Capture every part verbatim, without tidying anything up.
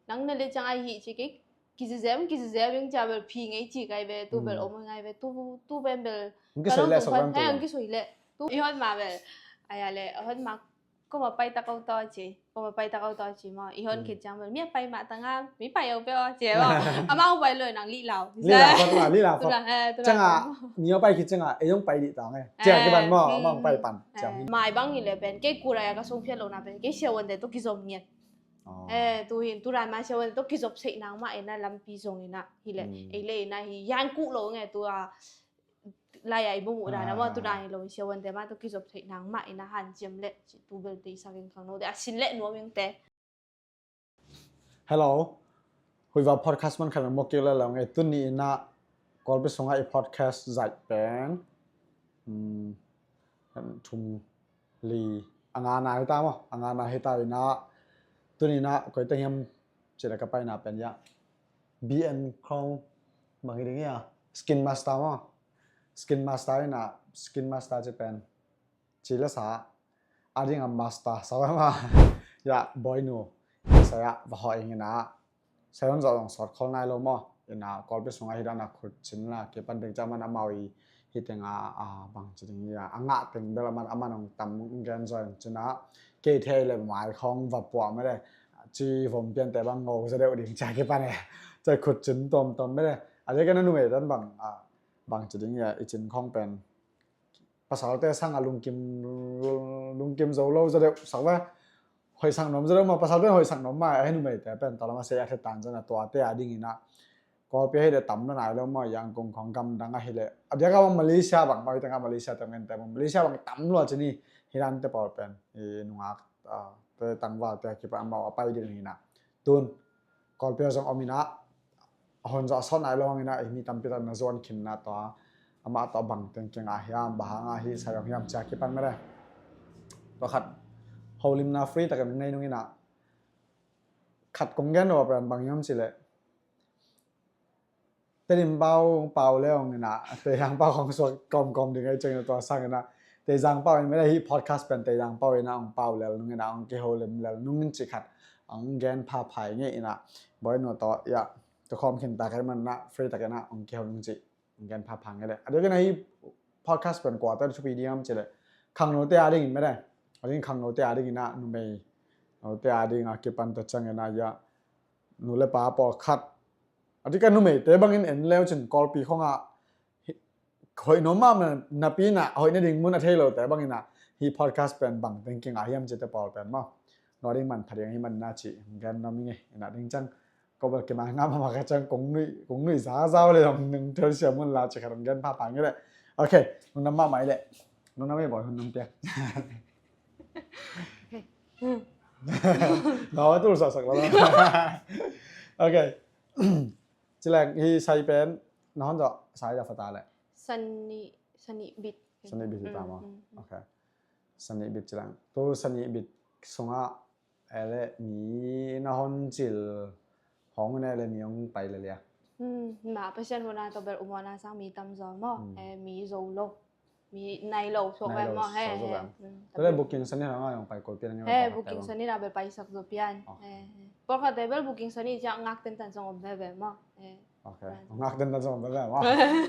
Nang na le ciang ai hi ci kik. Kizizem, kizizem, ing cia bel phi ngei ci kai ve, tu bel om ngei ve, tu, tu pen bel. Ang kisoi le, sok lam tu. Ang kisoi le. Tu i hon ma bel. Aya le, hon ma. Ko ma pai ta kau to ci. Ko ma pai ta kau to ci mo. I hon kit ciang bel. Mi a pai ma ta nga, mi pai au pe o ci mo. Ama u pai lo nang li lau. Li lau, li lau. Ciang a, mi a pai kit ciang a, e yong pai di ta nge. Ciang ki ban mo, ama u pai pan. Mai bang i le pen. Kei kura ya ka song phiat lo na pen. Kei sia wan de to kizom ngiat. Eh, tu hin, tu dan ma sia wan to kizop sei nang ma ina lampi zong ina hi le, ei le ina hi yan ku lo nge tu a lai ai bu mu dan a ma tu dan hi lo sia wan te ma to kizop sei nang ma ina han ciam le, tu bel te i sa keng kang no te a sin le nuam ing te. Hello. Hui va podcast man khan mo kil la lo nge tu ni ina Kawlpi sunga i podcast zai pen. Hmm. Thum li a nga na hi ta maw, a nga na hi ta ina, tuni ina koi teng hiam ci le ka paina pen ya B N Chrome bang hi ding ya, Skin Master maw, Skin Master ina, Skin Master ci pen ci le sa a ding a master sa ma ya boinu sa ya va ho ing ina. Sayon zawh zong sawt khol nai lo maw? Ina Kawlpi sungah hi dana khut cin la kipan ding ca man amau i hi tenga a bang ci ding ia a ngah teng bel aman aman ong tam gen zaw in cina kei thei le mai khong va puah mede ci vom piante bang ngo za deuh ding cia kipan e. Cai khut cin tawmtawm mede a dei kena numei dan bang a bang ci ding ia i cin khong pen pasalte sanga lungkim lungkim zo lo za deuh sak ve. Hoihsak nuam za deuh ma, pasalte hoihsak nuam ma, a hi numeite pen tawlama sei a khe tan zana tuate a dingina Kawlpi a hi le tam na nai lo ma, Yangkung khong gamdang a hi le a diaka ma Malaysia bang ma, hi tanga Malaysia te ngen te ma Malaysia bang tam lua cini hi dan te pawl pen i nungak te tangval te a kipa mau a pai ding hina. Tun Kawlpi a zong om ina a hon zawh sawt nai lo hang ina i mi tampi tak na zuan khin na tawh a amah tawh bang teng keng a hiam, bang hang a hi sai hong hiam cia kipan mede. Tua khat holimna free takin nei nung ina khat kong gen lo a pen bang hiam ci le Tedim pau pau le hong ina Teizang pau hong suak kawmkawm ding ei ceng ina tua sang ina Teizang pau in mede hi podcast pen Teizang pau ina hong pau lel nung ina hong kiholim lel nung in ci khat hong gen phaphai nge ina boinu tawh ia Ka khawm khin ta kai man na free takin a ong kihau nung ci ong gen pha phang le a dei kena hi podcast pen kua ta thupi diam ci le khangno te a ding in mede a ding khangno te a ding in a numei no te a ding a kipan ta chang in a ia nu le pa pawl khat a ding ka numei te bangin en leu cin Kawlpi khong a hoih no mah napi na hoih na ding mun a thei lo te bangin a hi podcast pen bang tengking a hiam ci te pawl pen maw no ding man pha ding hi man na ci gen no mi nge in a ding chang Ko bel kima ngam ma ka chang kong nui kong nui za zau le dong nung tel sia mun la chakha dong gen pha pang le. Okay, nung nam ma mai le. Nung nam mai boy hun nung pia. Ngau tu sa sak la. Okay. Cilek hi sai pen na hon zo sai da fata le. Sani sani bit. Sani bit ta mo. Okay. Sani bit cilang tu sani bit sunga ele mi na hon cil hong ne ele mi hong pai le lia. Hmm, ma Pasian huna to bel umona sang mi tam zo mo. Hmm. Eh, mi zo lo. Mi nai lo suak nai lo mo he. Tole booking sani na nga yong pai kol pian. He booking sani na bel pai sak zo pian. Por kha te bel booking sani cia ngak ten tan song om ve ve mo. Okay. Ngak den dan song dan ma.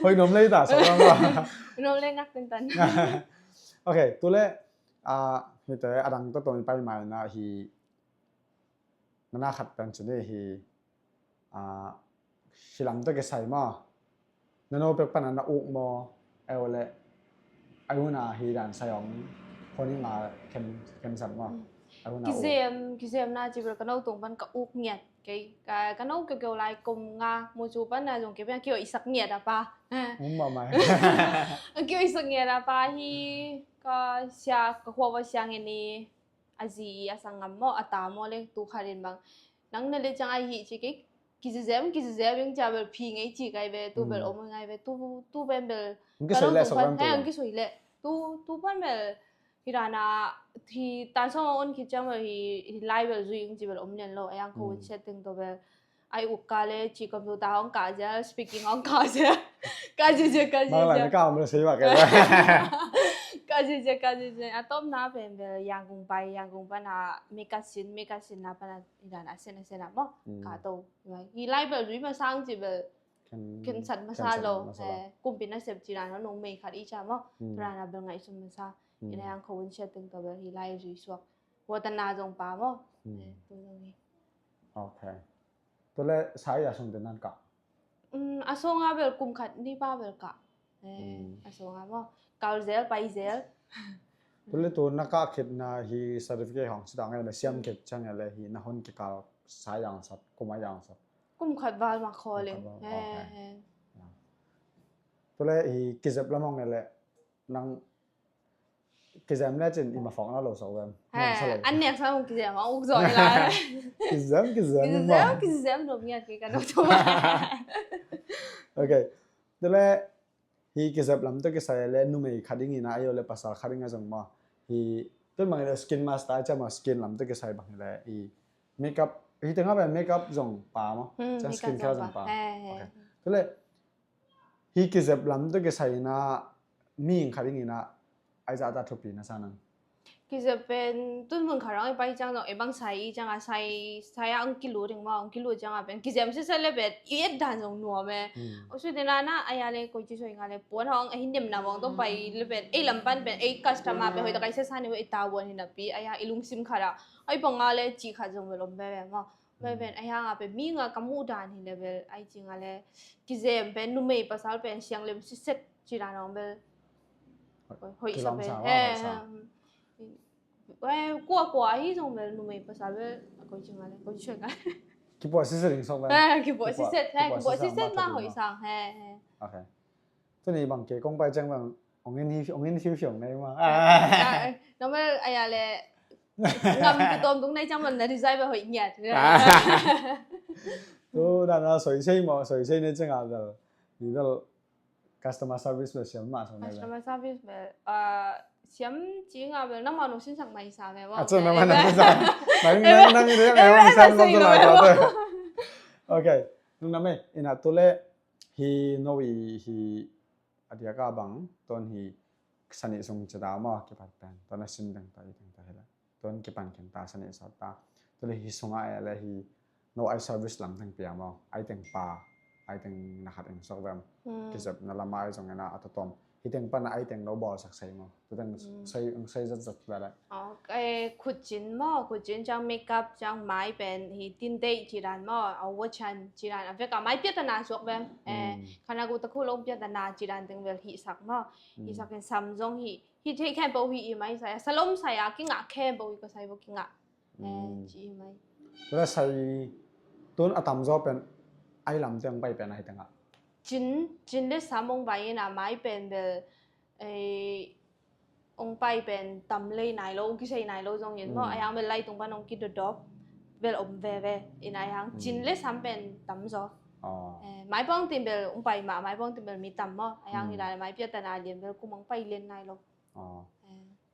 Hoi nom lei ta song ma. Nom lei ngak den dan. Okay, tule a hi te adang to tong pai mai na hi. Nana khat pen chini hi a hilam to ke sai ma. Nano pek pan na uk mo. Eu le ai huna hi dan sai ong. Honi nga kem kem sak ma. Kizem kizem na ci ber ka no tong pan ka uk ngiat. Kei ka ka no keu keu lai kum nga mu cu pan na zong kei piang kio isak ngiat a pa. Um ma mai. Kio isak ngiat a pa hi ka sia ka khua va sia nge ni a zi a sang ngam mo a ta mo le tu kha den bang. Nang na le chang ai hi ci kik kizizem kizizem ing cia bel phi ngei ci kai ve tu bel om ngai ve tu tu ben bel. Ang kisoi le sok lam tu. Ang kisoi le tu tu pan bel. Hi dana hi tan song on khit ciang bel hi lai bel zui ing ci bel om lian lo a yang ko chat teng to bel ai uk ka le ci computer hong ka zel speaking hong ka zel ka zel zel ka zel zel ka om le sei ba ka Ka zizia, ka zizia. A tawpna pen bel Yangon pai, Yangon pana makeup sin, makeup sinna pana i dan a sen a sen a maw. Mm. Ka to. Hi lai bel zui ma sang ci bel ken sat masa lo. Kumpi nasep ci dan a nung mei khat i ca maw. Mm. Tua dan a bel ngaihsun masa. Mm. I lai ang khawun sia teng to bel hi lai zui suak. Watana zong pa maw. Mm. Eh, tu zong hi. Okay. Tua le sai a sung te nan ka. Mm, a sung a bel kum khat ni pa bel ka. Eh, mm. A sung a maw. Kal zel, pai zel. Tua le tu na ka khit na hi certificate hong si ta ngai le siam khit ciang le hi na hon kikal sai yang sat, kum a yang sat. Kum khat val ma khaw le. Kum khat val, eh, okay. Eh. Tua le hi kizep lam hong le nang kizem le cin i ma fawkna lo so vem. He, an nek sa mong kizem a uk zoi la. Kizem, kizem, kizem, kizem lo ngiat ki ka no tu. Okay. Tua le hi kizep lam tawh kisai le numei khat ding ina ayo le pasal khat ding a zong maw. Hi tun bang le skin master ca maw skin lam tawh kisai bang le hi makeup hi tengah bang makeup zong pa maw. Hmm, ca makeup skin care zong zong pa. Pa. He, he. Okay. Tua le hi kizep lam tawh kisai ina mi khat ding ina ai za ta thupi na sa nang. Kizep pen tun mun khat rong i pai ciang zong i bang sai i ciang a sai sai a ang kilu ding maw ang kilu ciang a pen kizem sese le pen i et dan zong nuam e. Hmm. Usu dena na ai a le koi ci soi nga le puan hong a hin dem na mong tong pai le pen ei lam pan pen ei customer pen hoi ta kai sesa ni we i ta buan hi na pi ai a i lungsim khat a ai bang a le ci khat zong ve lom ve ve maw. Pen pen ai hang a pen mi nga ka mu dan hi le bel ai ci nga le kizem pen numei pasal pen siang lem siset ci dan ong bel. Hoih sa pen. He, he. Kua kua hi zong bel numei pasal bel koi ci nga le koi ci nga le. Kipuah siset ding sok bel. He, kipuah siset, he, kipuah siset na hoih sang, he, he. Okay. Tuni bang ke kong pai ciang bang ong in hi, ong in fiu fiu nei ma. Normal aya le ngam tu tom tung nei ciang bang na design bel hoih ngiat. Tu dan a soi sei mo, soi sei nei ciang a bel. Ni bel customer service bel siam ma sang nei bel. Customer service bel siam ci nga bel nang ma nung sin sak mai sa me mo. Acha nang ma nung sin sak. Nang nang nang ni me mo sin sak. Okay. Nung na me ina tu le hi no i hi a diak a bang tuan hi sanih sung ci ta maw kipat pen tuan a sin deng ta i deng ta hi la tuan kipan khen ta sanih sat ta tua le hi sung a e le hi no ai service lam teng pia maw ai teng pa ai teng na khat eng sok vem kizep na lam ai zong ena a totom hi teng pan ai teng no bawl sak sei maw tu teng sei eng sei zat zat la la. Okay, khut cin maw khut cin ciang makeup ciang mai pen hi tin dei ci dan maw a wa chan ci dan a vek a mai pia ta na suak vem. Khana gu ta khu long pia ta na ci dan teng vel hi sak maw hi sak in sam zong hi hi thei khen po hi i mai sai a salom sai a ki nga khen po hi ko sai po ki nga. Ci i mai. Tua sai tun a tam zaw pen ai lam teng pai pen a hi teng a. Cin cin le sam ong pai in a mai pen bel ong pai pen tam lei nai lo ong kisei nai lo zong in maw a yang bel lai tung pan ong kidodop bel om veve in a yang cin le sam pen tam zaw. Mai pawng tin bel ong pai mah mai pawng tin bel mi tam maw a yang i lai mai pia ta na lian bel kum ong pai lian nai lo.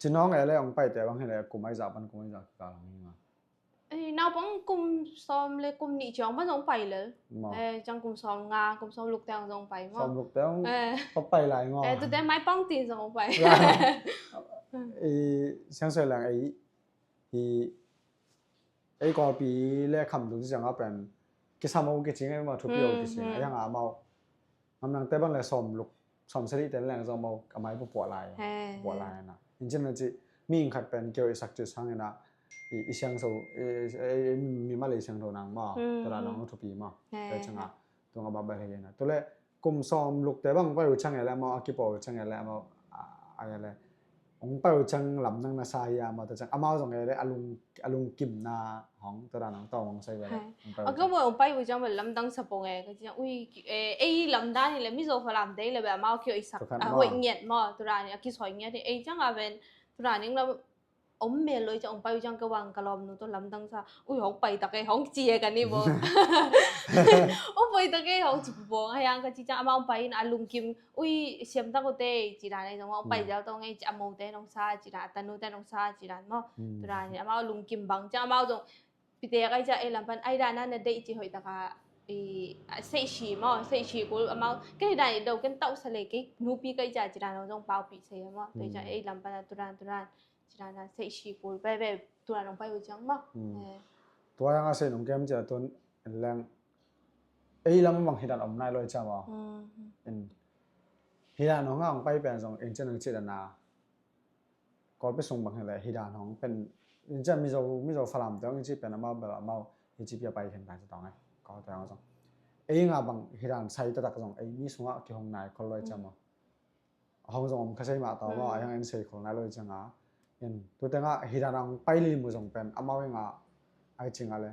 Cinong e le ong pai te bang hi le kum ai zah pan kum ai zah kikal hong hi nga. Naupang kum sawm le kum nih ciang pan zong pai lel. Ciang kum sawm nga kum sawm luk teng zong pai maw. Sawm luk teng pa pai lai ngo. Tute mai pang tin zong pai. Siang soi lang ei hi ei kawlpi le kham tung ci ciang a pen kisam o kicing ei maw thupi o kicing ei hang a mau. Ngam nang te bang le sawm luk sawm sari ten leng zong mau a mai pupuah lai. Pupuah lai na in cin na ci mi ing khat pen kio i sak ci sang ina i siang so mi ma le siang tho nang maw. Tura nang thupi maw. Te changa tung a ba ba le na tu le kum sawm luk te bang pai u chang ele mau a kipo u chang ele mau a ele ong pai u chang lam nang na sa hi a mau te chang amau zong ele a lung a lungkimna hong tua dan hong tawng hong sai ve le. A ka muai hong pai ui ciang bel lamdang sa pong e ka ciang ui ei lamdan hi le mi zo fa lam dei le bel amau kio i sak a hoih ngiat maw tua dan hi a kisoi ngiat hi ei ciang a ben tua dan hi lam om mel loi ciang hong pai ui ciang ka wang ka lawm nu tua lamdang sa ui hong pai tak e hong ci e ka ni bo. Hong pai tak e hong ci pong a hiang ka ci ciang amau hong pai in a lungkim ui siam tak ute ci dan ei zong hong pai ziau tong ei ci a mo te nong sa ci dan a tanu te nong sa ci dan maw. Tua dan hi amau lungkim bang ciang amau zong pite kai ca ei lam pan ai dana na deih ci hoih taka i, a, seihsi maw, seihsi kul amau, kei dan i do ken tauh sa le kei nupi kei cia ci dan zong paupih sei maw, tei cia ei lam pana turan turan ci dan a seihsi kul bebe turan ong pai uh ciang maw. Tua yang a sei nong kem cia tun en leng ei lam bang hi dan om nai lo i cia maw. In hi dan ong a ong pai pen zong in cia nang ci dan a Kawlpi sung bang hileh hi dan hong pen in cian Mizo, Mizo Falam te hong i cih pen amau bel amau hi ci pia pai khen tai ci tawng ai. Kawlte hong zong ei nga bang hi dan sai taktak zong ei mi sungah kihong nai khol loi ciam aw. Hong zong om kha sei mah tawh maw, ai hong en sei khol nai loi cianga. In tute nga hi dan hong pai lim uh zong pen amau i nga ai ci nga le.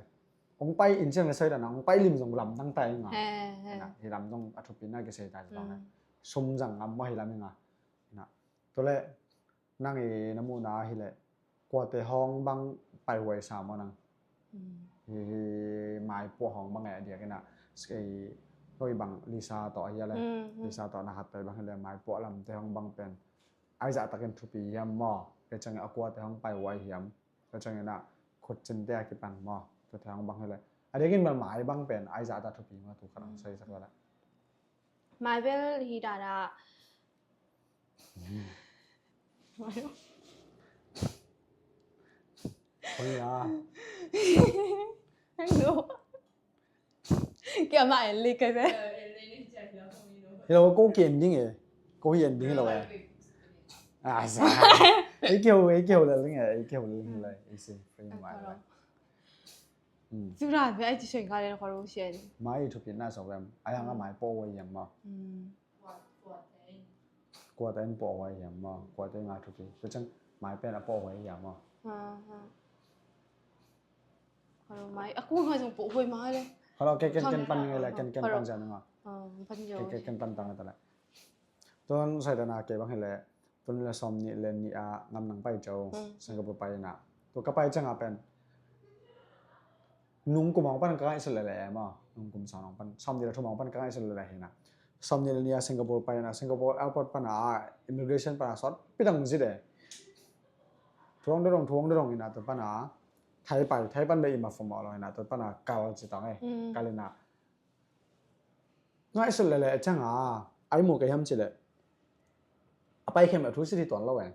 Hong pai in cian le sai dan hong pai lim zong lam dang tai nga. Hi lam zong a thupi na kisei tai ci tawng ai. Sum zang ngam maw hi lam i nga. Tule nang i na muhna hileh kuate hong bang paihuai sa maw nang? Hi, hi mai puah hong bang e a diak ina. Hoi bang Lisa tawh ahi a le. Lisa tawh na khat pai bang hileh mai puah lamte hong bang pen ai zahtakin thupi hiam maw? Kei ciangin a kuate hong paihuai hiam? Kei ciangin a khutcinte a kipan maw? Tuate hong bang hileh a diakin bel mai bang pen ai zahta thupi maw? Tu khat hong saisak lala. Mai bel hi dana. Oi ya. Hello. Kia ma en lik kai be. Hello, ko ki en ding e. Ko hi en ding hello e. Ah, sa. Ei keu, ei keu le ling e, ei keu le ling le. Ei se, free mai le. Sura be ai ti soi ka le ko lo sian. Mai thupi na so lem. Ai hang mai po wo yam ma. Kuate in pawh huai hiam maw? Kuate nga thupi. Tua ciang mai pen a pawh huai hiam maw? Mai a kua nga zong pawh huai mai le. Halo, ke ken ken pan ngai le, ken ken pan jan nga. Ke ken pan tang ta le. Tun sai ta na ke bang hi le. Tun le som ni le ni a ngam nang pai jo. Singapore pai na. Tu ka pai ciang a pen. Nung kum hong pan ka ngaihsut lele maw? Nung kum san hong pan, sawmnih le thum hong pan ka ngaihsut lele hi na. Sawmnih le nih a Singapore pai na, Singapore airport pan a immigration pan a sawt pi dang zit e. Thuang dodong, thuang dodong hi na, tu pan a Thai pai, Thai pan be i ma fo maw lo hi na, tu pan a kal ci tang e. Kal hi na. Ngaihsut lele a ciang a ai mu kei hiam ci le. A pai khem a thu si thi tuan lo e.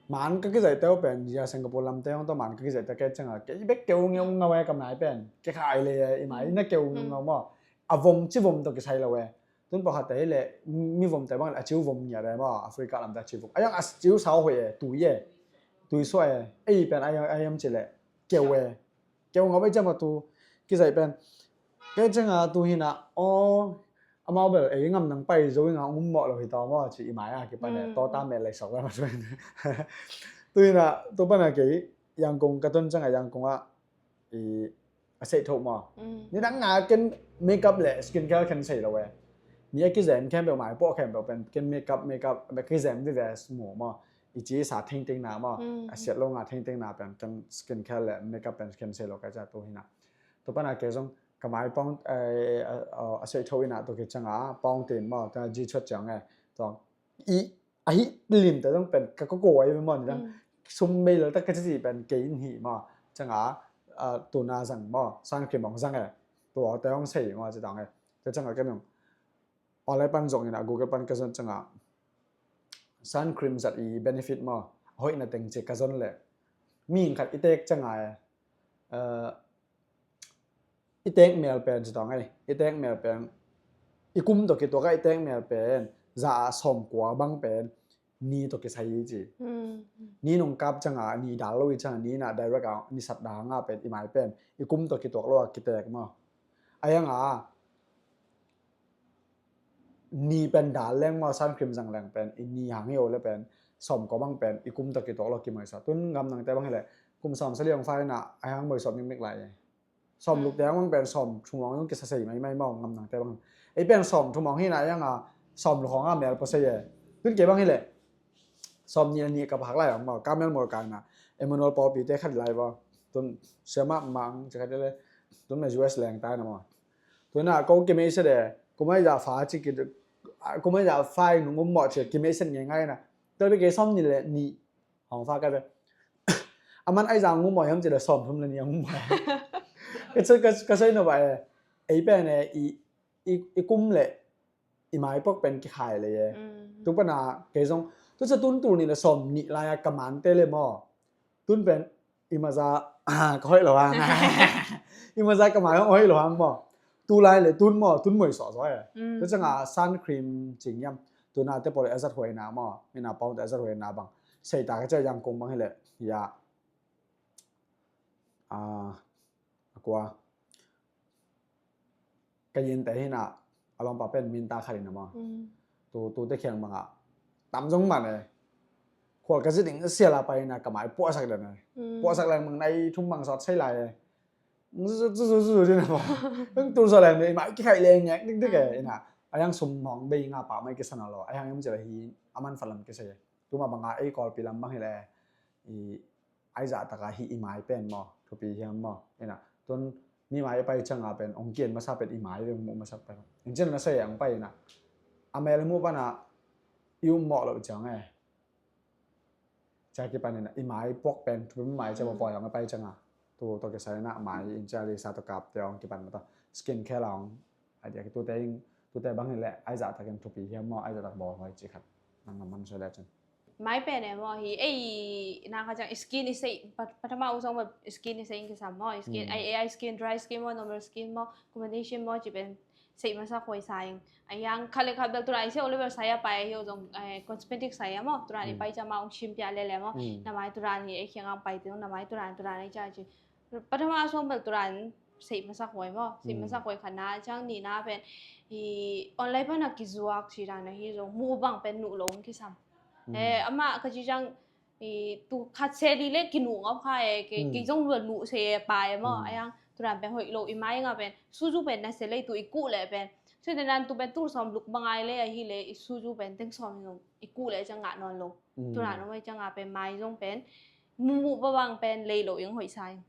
Man ka kizaih teu pen zia Singapore lamte hong tawh man ka kizaih teu kei ciang a kei bek keu ngeu ngau e kam nai pen. Kei kha ai le e, i mai na keu ngeu ngau maw. A vom ci vom tawh kisai lo e. Tun pawh khat te hi le mi vom te bang a ciu vom ngiat e maw. Africa lamte a ciu vom. A yang a ciu sau hoi e, tui e. Tui suah e. Ei pen a yang, a yang ci le keu e. Keu ngau bai ciam a tu kizaih pen. Kei ciang a tu hi na aw amau bel ei ngam nang pai zo i nga um mawh lo hi tawh maw ci i mai a kipan e tawh ta mel lei sok lam a tu hi na. Tu hi na tu pan a kei Yangon ka tun ciang a Yangon ah i a seih thoh maw. Ni dang nga ken makeup le skin care ken sei lo e. Mi a kizem khempeuh mai pawh khempeuh pen ken makeup, makeup a kizem di ve smu maw. I ci sa thengteng na maw, a siat lo nga thengteng na pen kan skin care le makeup pen kan sei lo ka ca tu hi na. Tu pan a kei zong ka mai pawng a seih tho i na tu kei ciang a pawng tin maw, ka ji chuat ciang e. Tu i a hi lim te zong pen ka ko ko ai maw ni dang sum bei lo ta ka ci pen kei in hi maw. Ciang a tu na zang maw, sun cream hong zang e. Tu te hong sei maw ci dang e. Te ciang a kei zong online pan zong ina Google pan ka zon ciang a sun cream zat i benefit maw, a hoihna teng ci ka zon le mi khat i tek ciang a i tek mel pen ci tawng ai, i tek mel pen i kum tawh kituak a i tek mel pen za a sawm kua bang pen ni tawh kisai i ci. Ni nung kap ciang a ni dal lo i ciang a ni na direct a ni sat dang a pen i mai pen i kum tawh kituak lo a kitek maw. A yang a ni pen dal leng maw, sun cream zang leng pen i ni hang hi o le pen sawm kua bang pen i kum tawh kituak lo kimoisa. Tun ngam nang te bang hi le kum sawm sali hong fai na a hang moisa mikmik lai. Sawm luk te hang bang pen sawm thum hong hong kisa sei mai mai maw ngam nang te bang. Ei pen sawm thum hong hi na a yang a sawm luk hong a mel pawh sei e. Tun kei bang hi le sawm ni a ni ka phak lai hong maw ka mel maw ka na Emmanuel pawlpi te khat lai maw. Tun siama mang ci khat le tun na U S leng tai na maw. Tuna ko kimei se de kumai za fa ci ki kumai za fa nung um mo ci kimei se ngai ngai na. Tol bi ke som ni le ni hong fa ka de. Aman ai za ngu mo yam ci le som thum le ni ngu mo. Ka sai ka sai no ba e. Ei pen e, i, i, i kum le i mai puak pen kikhai le e. Tu pana kei zong tu ca tun tul nih le sawm nih lai-a ka mante le maw, tun pen i maza ka hoih lo hang, i maza ka mai hong hoih lo hang maw. Tu lai le tun maw, tun moi sawh zaw e. Tu canga sun cream cing yam, tu na te pawh le a zat huai na maw, mi na pawng te a zat huai na bang sei ta ka cia yang kong bang hi le ya. A kua ka yin te hi na, a lawmpa pen minta khat in a maw. Tu, tu te khiang banga tam zong man e. Khual ka zit ding siala pai na ka mai puahsak den e. Puahsak leng mang nai thum mang sawt sei lai e. Zu zu zu zu zu din a maw. Tung tul sa leng i mai kikhaih leng ngek dik dik e ina. A yang sum mawng bei nga pa mai kisan a lo. A yang yam cila hi a man falam kisai e. Tuma banga ei Kawlpi lam bang hi le i ai zah taka hi i mai pen maw, thupi hiam maw. Ina tun mi mai a pai canga pen ong kian masa pen i mai pen muh masak pen. Ing cin na sei ang pai ina a mel muh pana i um mawh lo ciang e. Cia kipan ina i mai puak pen thupi mai cia maw, poi ang a pai canga tu to kisai ina mai in cia li sa to kap te ong kipan mata skin care la ong. Ai dia ki tu te ing tu te bang hi le ai zah takin thupi hiam maw, ai zah tak bawl hoi ci khat nang na man soi le cin. Mai pen e maw hi ei na kha ciang skin i sei, pathama u zong skin i sei in kisam maw, skin ai ai skin, dry skin maw, normal skin maw, combination maw ci pen sei masak huai sa ing. A yang khat le khat bel turan i sei o level sai a pai hi o zong cosmetic sai a maw, turan i pai ciang ma ong sim pia le le maw. Na mai turan hi ei khiang ang pai ti zong na mai turan turan ei cia ci. Pathama a sawng bel turan sei masak huai maw, sei masak huai khat na ciang ni na pen hi online pana kizuak ci dan a hi zong mu bang pen nuh lo ong kisam. E ama ka ci ciang i tu khat se li le kinu ngawp kha e, kei zong lua nuh se e pa e maw. A yang turan pen hoih lo i mai nga pen suzu pen na se le tu i kuh le pen. Sui te nan tu pen tu sawm luk bang ai le a hi le i suzu pen teng sawm i kuh le ciang ngah nawn lo. Turan ong mai ciang a pen mai zong pen mu mu ba bang pen lei lo ing hoih sa ing.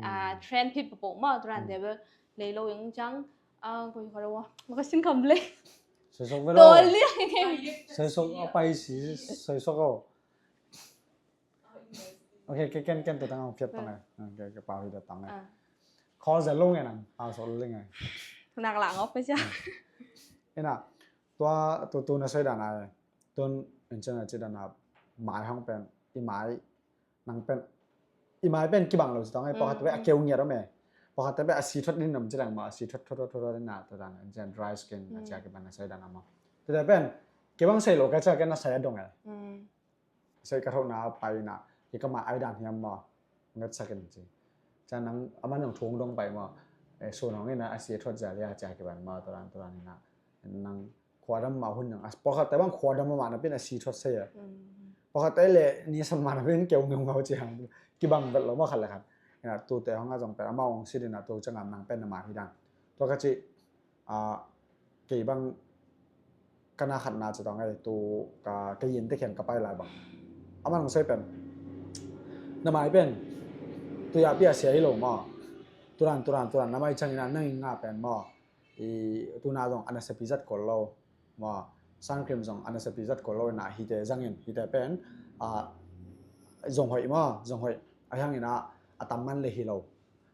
A trend phit papoh maw turan te bel lei lo ing ciang. A koi kha lo wa maka sin kham le. Soi sok ve lo. Tol liang. Soi sok a pai si soi sok o. Ok, ke ken ken te tang ang fiat tang e. Ok, ke pau hi da tang e. Khawl zel lo nge nang pau sok lo nge. Nang la ngok pe sia. Ina tua tu tu na soi dan a e. Tun en chen a ci dan a mai hong pen i mai nang pen i mai pen kibang lo ci tong ai, pakhat te pen a keu ngiat om e, pakhat te pen a si thot din om ci dang ma, a si thot thot thot thot na ta dan, en chen dry skin a cia kibang na sai dan ama. Te te pen kibang sai lo ka cia ken na sai a dong e. Sai ka thot na pai na ki ka ma ai dan hiam ma ngat sa ken ci. Cia nang ama nang thong dong pai ma, e so nong ina a si thot za lia cia kibang ma ta dan ta dan ina nang khuadam mah hun nang a, pawlkhatte bang khuadam mah na pin a si thot sei a. Pawlkhatte le ni sam mah na pin keu ngeu ngau ci hang kibang vet lo mah khat le khat. Ina tute hong a zong pen amau hong si dina tu cangam nang pen na mah hi dan. Tua ka ci a kei bang ka na khat na ci tong ai tu ka kei in te khian ka pai lai bang. Aman hong sei pen na mai pen tu ya pi a sia hi lo maw. Turan turan turan na mai cang ina nang in nga pen maw. I tuna zong a nasepi zat kol lo maw, sun cream zong a nasepi zat kol lo ina hite zangin hite pen a zong hoih maw, zong hoih a hiang ina a tam man le hi lo.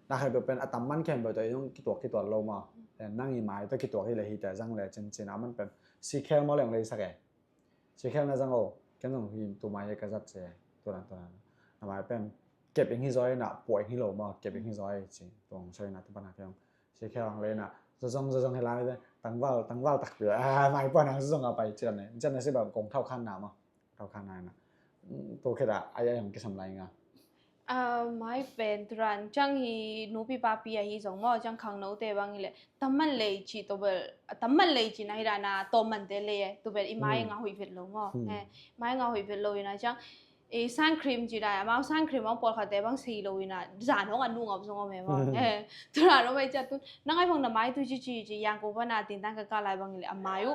Na khai pen a tam man khen boi to i zong kituak kituak lo maw. Nang i mai to kituak hi le hite zang le cin cin a man pen si khel maw le ong le sak e. Si khel na zang o ken zong hi tu mai ka zat se turan turan na mai pen kep ing hi zoi na puai ing hi lo maw, kep ing hi zoi ci tuang soi na tu pan a keng. Si khel ang le na zazong zazong hi lai tangval tangval takpi a mai puan ang zazong a pai cian ne cian ne si ba kong thau khan na ma thau khan na na tu kheda ai ai ang kisam lai nga. Mai pen turan cang hi nupi papi a hi zong maw cang khang no te bang hi le tamman lei ci to bel tamman lei ci na hi da na to man te le tu bel i mai nga hui vet lo maw. Mai nga hui vet lo ina cang i sun cream ci dai amau sun cream ang pawlkhatte bang sei lo ina zan hong an nu ngap zong om e maw. Tura lo mai cia tun nang ai bang na mai tu ci ci ci yang ko bana tin tang ka ka lai bang le a mai u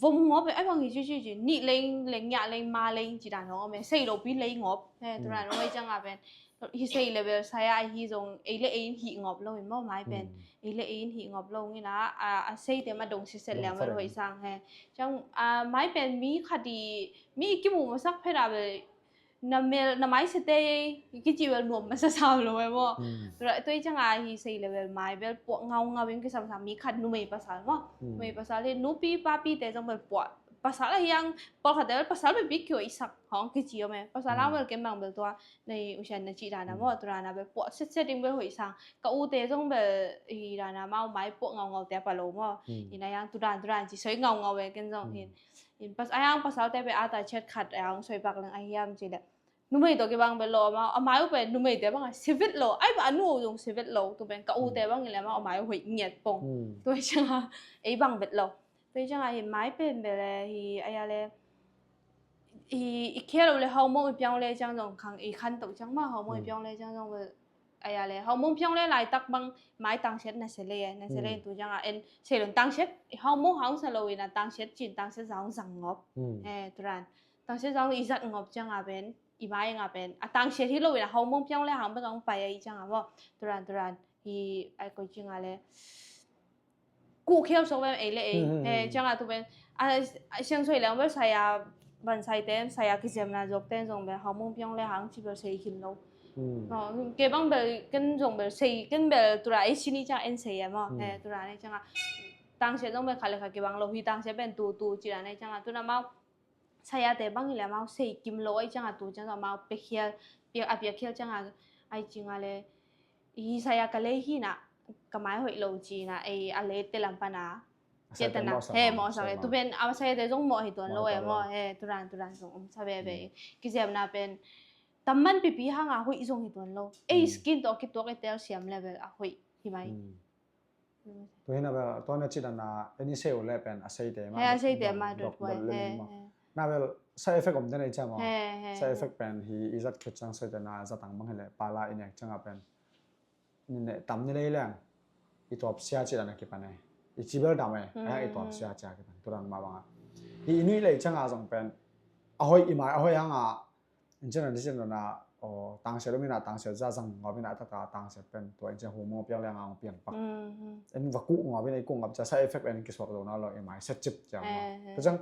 vom ngop e ai bang hi ci ci ci ni leng leng nya leng ma leng ci dan hong om e sei lo pi lei ngop. Tura lo mai cia nga pen hi sei le bel sai a hi zong ei le ei in hi ngop lo in maw mai pen ei le ei in hi ngop lo ina a sei te ma dong si set le ma lo i sang he. Cang mai pen mi khati mi kimu masak phe da bel na mel, na mai sete kici bel nuam masa sam lo e maw. Hmm. Tua, tua i cianga hi sei le bel mai bel puak ngaungau in kisam sam mi khat numei pasal maw. Hmm. Numei pasal hi nupi papite zong bel puak. Pasal a hiang pawlkhat bel pasal bel bik kihoih sak hong kici om e. Pasal a bel ken bang bel tua nei usian na ci dana maw. Tua dana bel puak setset ding bel hoih sang. Ka ute zong bel hi dana mau mai puak ngaungau te a pa lo maw. Hmm. Ina yang tua dan tua dan ci soi ngaungau e ken zong hin. In pas, a yang pasalte pe ata chet khat a yang soi pak leng a hiam ci le. Numei tawh kibang vet lo amau, amau pen numei te bang a si vet lo, ai ba a nu zong si vet lo, tu pen ka u te bang i le amau amau hoih ngiat pong. Hmm. Tua i cianga ei bang vet lo. Tua i cianga hi mai pen bel le hi ai a le hi i khia lo le haumong i piang le ciang zong khang i khan to ciang ma haumong i piang le ciang zong bel Aya le, haumong piang le laitak bang mai tangsiat na se le, na se le tu cianga en se lon tangsiat, haumong haung sa lo ina tangsiat cin tangsiat zaung zang ngop. Hmm. Eh, turan. Tangsiat zaung i zat ngop cianga pen, i mai nga pen. A tangsiat hi lo ina haumong piang le haung bek ang pai a i cianga mo. Turan, turan. Hi ai koi cianga le. Kuh khiau sok ven ei le ei. Hmm, hmm, eh, hmm. Cianga tu ven. A, a siang soi leng vel saya ban sai ten, saya kisiamna zok ten zong vel haumong piang le hang ci vel sei kim lo. Hmm. Oh, ke bang vel ken zong vel sei, ken vel tura ei sini ciang en sei ema. Hmm. Eh, tura ne cianga. Tangsia zong vel kha le kha kibang lo hi tangsia pen tu, tu cira ne cianga. Tuna mau saya te bang i le mau sei kim lo ai cianga tu cianga mau pe khial, pia, a pia khial cianga ai cianga le. I saya ka lei hina, ka mai hoih lo cina, ei a lei te lam pana. A saya te mawhsak he mawhsak e, tu pen a saya te zong mawh hi tuan lo e maw, he turan turan zong um sa veve. Kisiamna pen tamman pipi hanga hoih zong hi tuan lo. Ei skin tawh kituak i tel siam level a hoih hi mai. Tu hina bel, tua na ci dana, eni sei u le pen a sei te ma. He a sei te ma dot dot le maw. Na bel side effect om te nei cia maw. He, he, side effect pen hi i zat khit ciang sei te na zatang bang hi le pala i nek cianga pen. Ni ne tam ni lei leng i tuap sia ci dan a kipan e. I ci bel dam e. Ai i tuap sia ci a kipan. Turan ma banga. I i nui lei cianga zong pen. A hoih i mai a hoih hanga. In cin an di cin na o tangsiat um ina tangsiat za zang ngawp ina tata tangsiat pen tua in cin hu mo piang leng ang piang pak. In va kuh ngawp ina i kuh ngawp cia side effect en kisuak lo na lo i mai set cip ciang. Tua ciang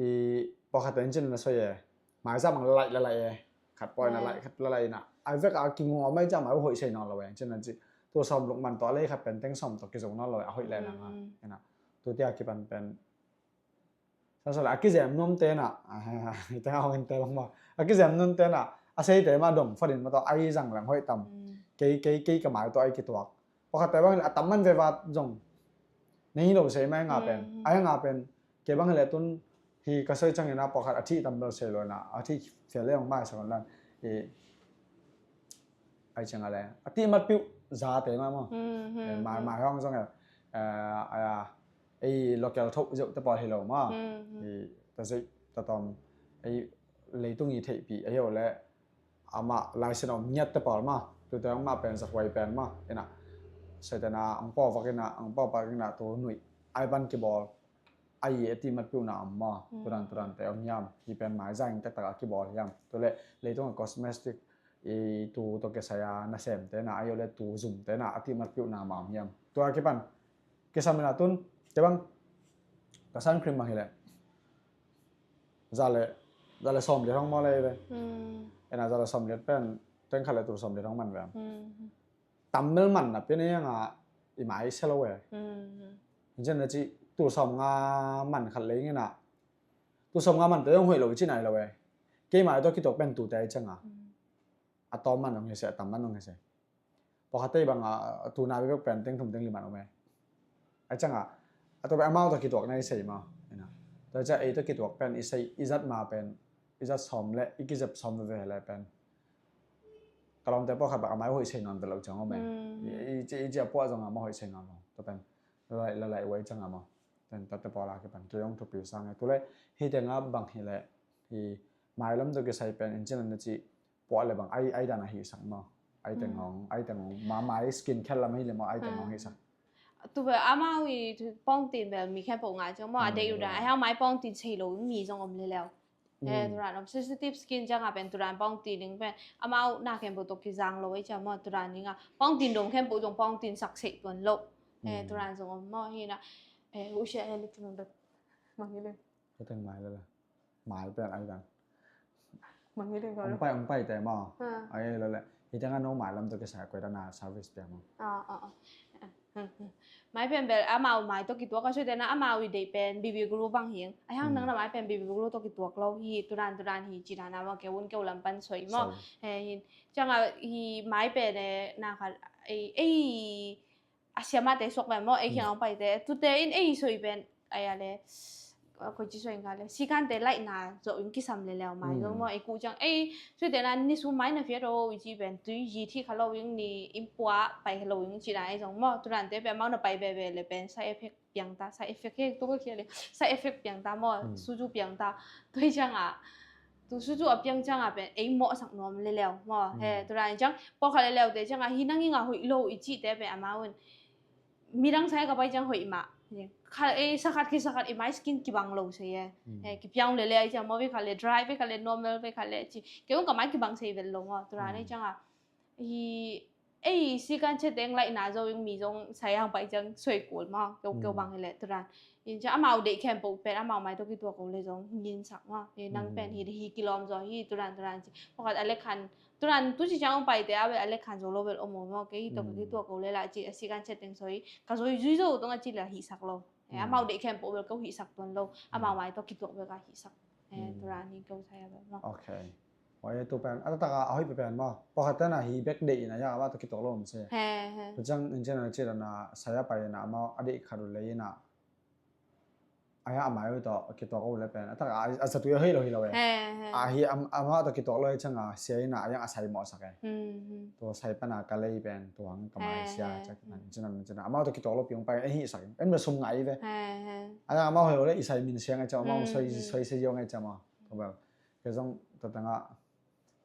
I pawlkhat in cin na soi e. Mai zam ang lalai lalai e. Khat pawi na lai khat lalai na. Ai vek a kingawm mai zam ai hoih sei nawn lo e. Cin na ci. Tu sawm luk man tawh a lei khat pen teng sawm tawh kizo nawn lo e. A hoih le na nga. Ina. Tu tia kipan pen. Sa sa la a kizem nuam te na. Ita nga hong in te bang ma. A kizem nuam te na. A sei te ma dom fadin ma tawh ai zang lang hoih tam. Kei kei kei ka mai tawh ai kituak. Pawlkhat te bang a tam man ve vat zong. Nei lo sei mai nga pen. Ai nga pen. Kei bang le tun hi ka soi ciangin a pawlkhat a thih tam bel sei lo na, a thih fial le ong mai sa kon lan. I ai ciang a le a thih mat piu za te ma mo. Mai mai hong zong e. Aya ei local thok zeu te pawl hi lo ma. I ta zui ta tom ei leitung i theih pi a hi o le ama laisen om ngiat te pawl ma. Tute ong ma pen zahuai pen ma. Ina. Sai te na ang paw vak ina ang paw vak ina tu nui. Ai ban kibawl. Ai e ti mat piu na om ma. Turan turan te om hiam. Hi pen mai zang tak tak a kibawl hiam. Tu le leitung a cosmetic i tu to ke saya na sem te na ai o le tu zum te na a ti mat piu na ma om hiam. Tua kipan. Kisam ina tun. Te bang. Ka sun cream ma hi le. Za le, za le sawm liat hong maw le ve. Ena za le sawm liat pen, teng khat le tur sawm liat hong man ve. Tam mel man na pen e nga i mai se lo e. Inchen na ci tur sawm nga man khat le ngena. Tur sawm nga man te hong hoih lo i ci nai lo e. Kei mai to kituak pen tu te ai changa. A tawm man hong hese, a tam man hong hese. Pawlkhatte bang a tuna bebek pen teng thum teng li man om e. Ai changa a tua bek amau tawh kituak na i sei ma. Tua cia ei tawh kituak pen i sei i zat ma pen i zat sawm le i kizep sawm veve le pen. Ka lawmte pawlkhat bang amai hoih sei nawn ve lo ciang om e. I cia puah zong amau hoih sei nawn lo. Tua pen lalai lalai uai changa ma. Ten tate pawl a kipan kei hong thupi sang e. Tule hite nga bang hi le hi mailam tawh kisai pen in chin an na ci puah le bang ai, ai dan a hihsak maw? Ai teng hong, ai teng hong. Ma mai skin care lam hi le maw ai teng hong hihsak. Tu ve amau i pawngtin bel mi khempeuh ngai ciang maw a deih uh dan ai hang mai pawngtin sei lo mi zong om le leu. He turan om sensitive skin ciang a pen turan pawngtin ding pen amau na khempeuh tawh kizang lo ei ciang maw turan ding a pawngtin dong khempeuh zong pawngtin sak sei tuan lo. He turan zong om maw hi na. He hu sia he lik nung dot. Mang hi le. Ka teng mai le le. Mai pen ai dan. Hong pai, hong paite maw? Ai lo le. Hi tengah no mailam tawh kisai koi dan a service pia maw? Mai pen bel amau mai tawh kituak a, suite na amau i deih pen bibi gulu bang hi. Ai hang nang na mai pen bibi gulu tawh kituak lo hi, tudan tudan hi ci dan a maw, keu un keu lam pan soi maw. Hi ciang a hi mai pen e na khat ei ei a siamate suak pen maw, ei kiang hong paite tute in ei soi pen ai a le, koi ci soi nga le, sikante laihna zawh in kisam leleu mai zong maw, ei kuh ciang ei suite na ni sum mai na fiat o i ci pen tui yi thi kha lo in ni in pua pai kha lo in ci na ei zong maw, tudante pen amau na pai bebe le pen side effect piang ta, side effect he tuk a khia le side effect piang ta maw, suzu piang ta, tua hi ciang a tu suzu a piang ciang a pen ei mawhsak nuam leleu maw. He tudan ciang pawlkhat leleu te ciang a hi nang ing a hoih lo i cihte pen amau in midang sai ka pai ciang hoih mah. Kha ei sakhat khi sakhat i mai skin kibang lo sei e. Kipiang lele ai ciang maw, vei khat le dry, vei khat le normal, vei khat le ci, keu ka mai kibang sei vel lo maw, tudan ei ciang a hi ei sikan cheteng laihna zo in mi zong sai hang pai ciang soi kul maw, keu keu bang hi le tudan. In ciang amau deih khempeuh pen amau mai tawh kituak ko le zong ngin sak maw. Hi nang pen hi hi kilawm zaw hi tudan tudan ci. Pawlkhat a le khan tudan tu ci ciang hong paite a bel a le khan zo lo bel om maw, kei hi tawh ka kituak ko le la ci a sikan cheteng soi ka zoi zui zo tong a ci le hih sak lo. Amau deih khempeuh bel ko hih sak tuan lo, amau mai tawh kituak bel ka hih sak. Tudan hi ko sai a bel maw. Okay. Oi, tu pen a taktak a a hoih pen maw, pawlkhat ten a hi bek deih in a, ya amau tawh kituak lo om se. He he. Tu ciang in ciang a ci dan a sai a pai in a amau a deih khat uh lei in a a hiang a mai uh tawh kituak uh le pen a tak a zatui a hei lo hi lo e. A hi amah tawh kituak lo hi ciang a sia in a hiang a sai mawhsak e. Tua sai pan a ka lei pen tua hang ka mai sia cak nan cin nan cin nan amah tawh kituak lo piang pai e hi sak in en bel sum ngai ve. A hiang amah hei lo le i sai min siang e ciang amah soi soi se yong e ciang amah tua bel ke zong tua tanga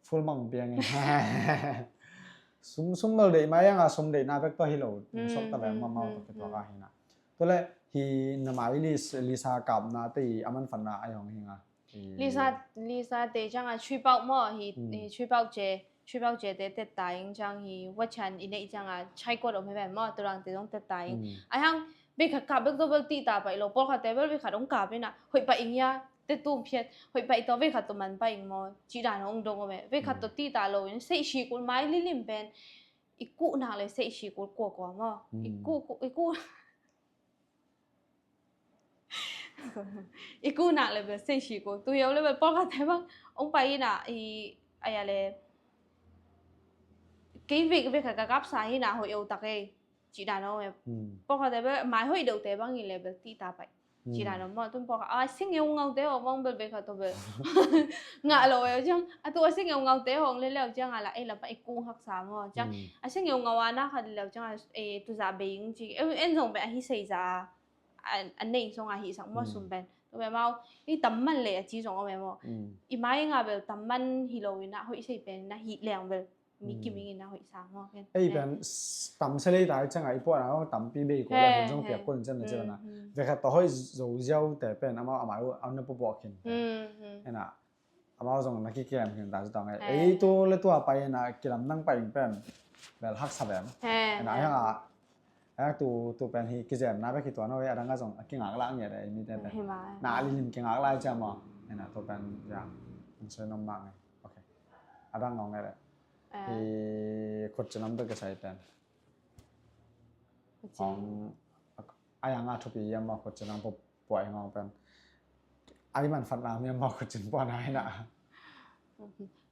full mang piang e. Sum sum bel deih mai anga sum deihna bek tua hi lo. Sok ta bek mamau tua kituak a hi na. Tua le hi na mai Lisa kapna te i a manfatna a hong hi nga. Lisa Lisa te ciang a three pouch maw hi, three pouch ce, three pouch ce te tet ta ing ciang hi wachan i neih ciang a chai kuat om hi ven maw, tua dang te zong tet ta ing. A hang bek khat kap bek tua bel tih ta pai lo, pawlkhat te bel bek khat hong kap ina hoih pai ing ia. Te tum phiat hoih pai tawh vei khat tawh man pai ing maw cih dan hong dong om e. Vei khat tawh tih ta lo in seih sikul mai lilim pen i kuh nak le seih sikul kuakua maw. I kuh i kuh i kuh nak le bel seih sikul tu hiau le bel pawlkhat te bang hong pai ina i aya le kei vei vei khat ka kapsa hi na hoih eu tak ei. Cih dan om e. Pawlkhat te bel mai hoih deuh te bang i le bel tih ta pai. Cih dan om maw tun pawlkhat a sing eu ngau te om bang bel bek khat tawh bel ngah lo eu ciang a tu a sing eu ngau te hong le leu ciang a la ei lam pa i kung haksa maw ciang a sing eu ngau a na khat leu ciang a tu za bei ing ci en zong bel a hi sei za a nei zong a hi sak maw sum pen tu bel mau i tam man le a ci zong om e maw i mai nga bel tam man hi lo in a hoih sei pen in a hi leng bel mi kim ing in a hoih sa maw ken. Ei pen tam se lei ta i ciang a i puah na tampi bei ko la hin zong piak ko in ciang na ciang na. Vei khat tawh hoih zo ziau te pen amau amau a na pupuak khin. Ena amau zong na kikem khin ta ci tawng ei tu le tua pai ena kilam nang pai ing pen bel haksa bem. Ena a hiang a a tu tu pen hi kizemna bek hi tuan ho ei a dang a zong a kingak lah ngiat ei mi te pen. Na a lilim kingak lah i ciang maw. Ena tu pen ya. An soi nom mang ei. Okay. A dang ngawng ei le. Hi khutcin om tawh kisai pen. Hong a yang a thupi yam maw khutcin om puah i ngawng pen. Ai manfatna mi maw khutcin puah na hi na.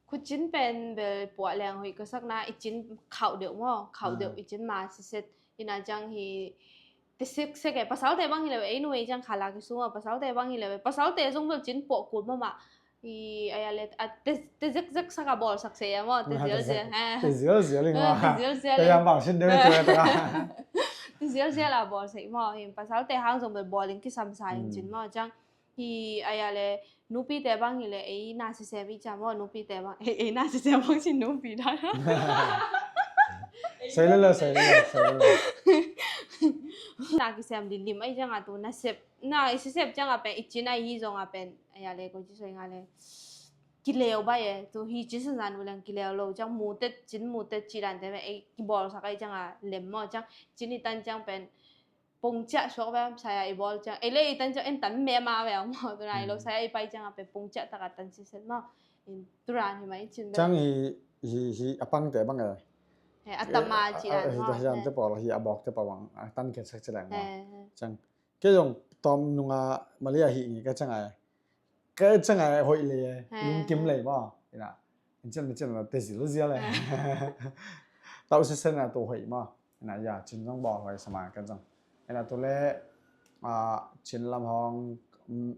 Khutcin pen bel puah leng hoih ka sakna i cin khauh deuh maw khauh deuh i cin ma siset ina ciang hi. Ti sik sek e pasal te bang hi le ei nu ei ciang khala ki suma pasal te bang hi le pasal te zong bel cin puah kul mama. I aya le a te zek zek sak a bawl sak se a maw te zial zial. Te zial zial i maw. Te zial zial. Te yam bang sin de te ta. Te zial zial a bawl se maw hi pasal te hang zong bel bawl in kisam sa in cin maw ciang. Hi aya le nupi te bang hi le ei na sisem i ciang maw nupi te bang ei na sisem bang sin nupi da. Sai le le sai le le sai le le. Na kisem lim lim ai ciang a tu na sep na i sisep ciang a pen i cin ai hi zong a pen aya le ko ci soi nga le. Kileu bai e tu hi cin san zan u leng kileu lo ciang mu tet cin mu tet ci dan te me ei kibawl sak ai ciang a lem maw ciang cin i tan ciang pen pongciah suak ve am saya i bawl ciang ei le i tan ciang en tan me ma ve am maw tu na i lo saya i pai ciang a pen pongciah tak a tan siset maw. In turan hi mai cin bel. Ciang hi, hi, hi a pangte bang e. He, a tama ci dan hi, maw, hi dan te pawl hi a bawkte pawl bang a tan khe sak ci leng maw. He, he. Ciang kei zong tawm nunga Malaysia hi ngi ka ciang ai. Ka ciang ai hoih lei e. He. Lungkim lei maw. Ina. In cin, in cin, te zil zia lei. Tau sisen a tu hoih maw. Ina ya, cin zong bawl hoih sama ka zong. Ina tu le, ah, cin lam hong, mm,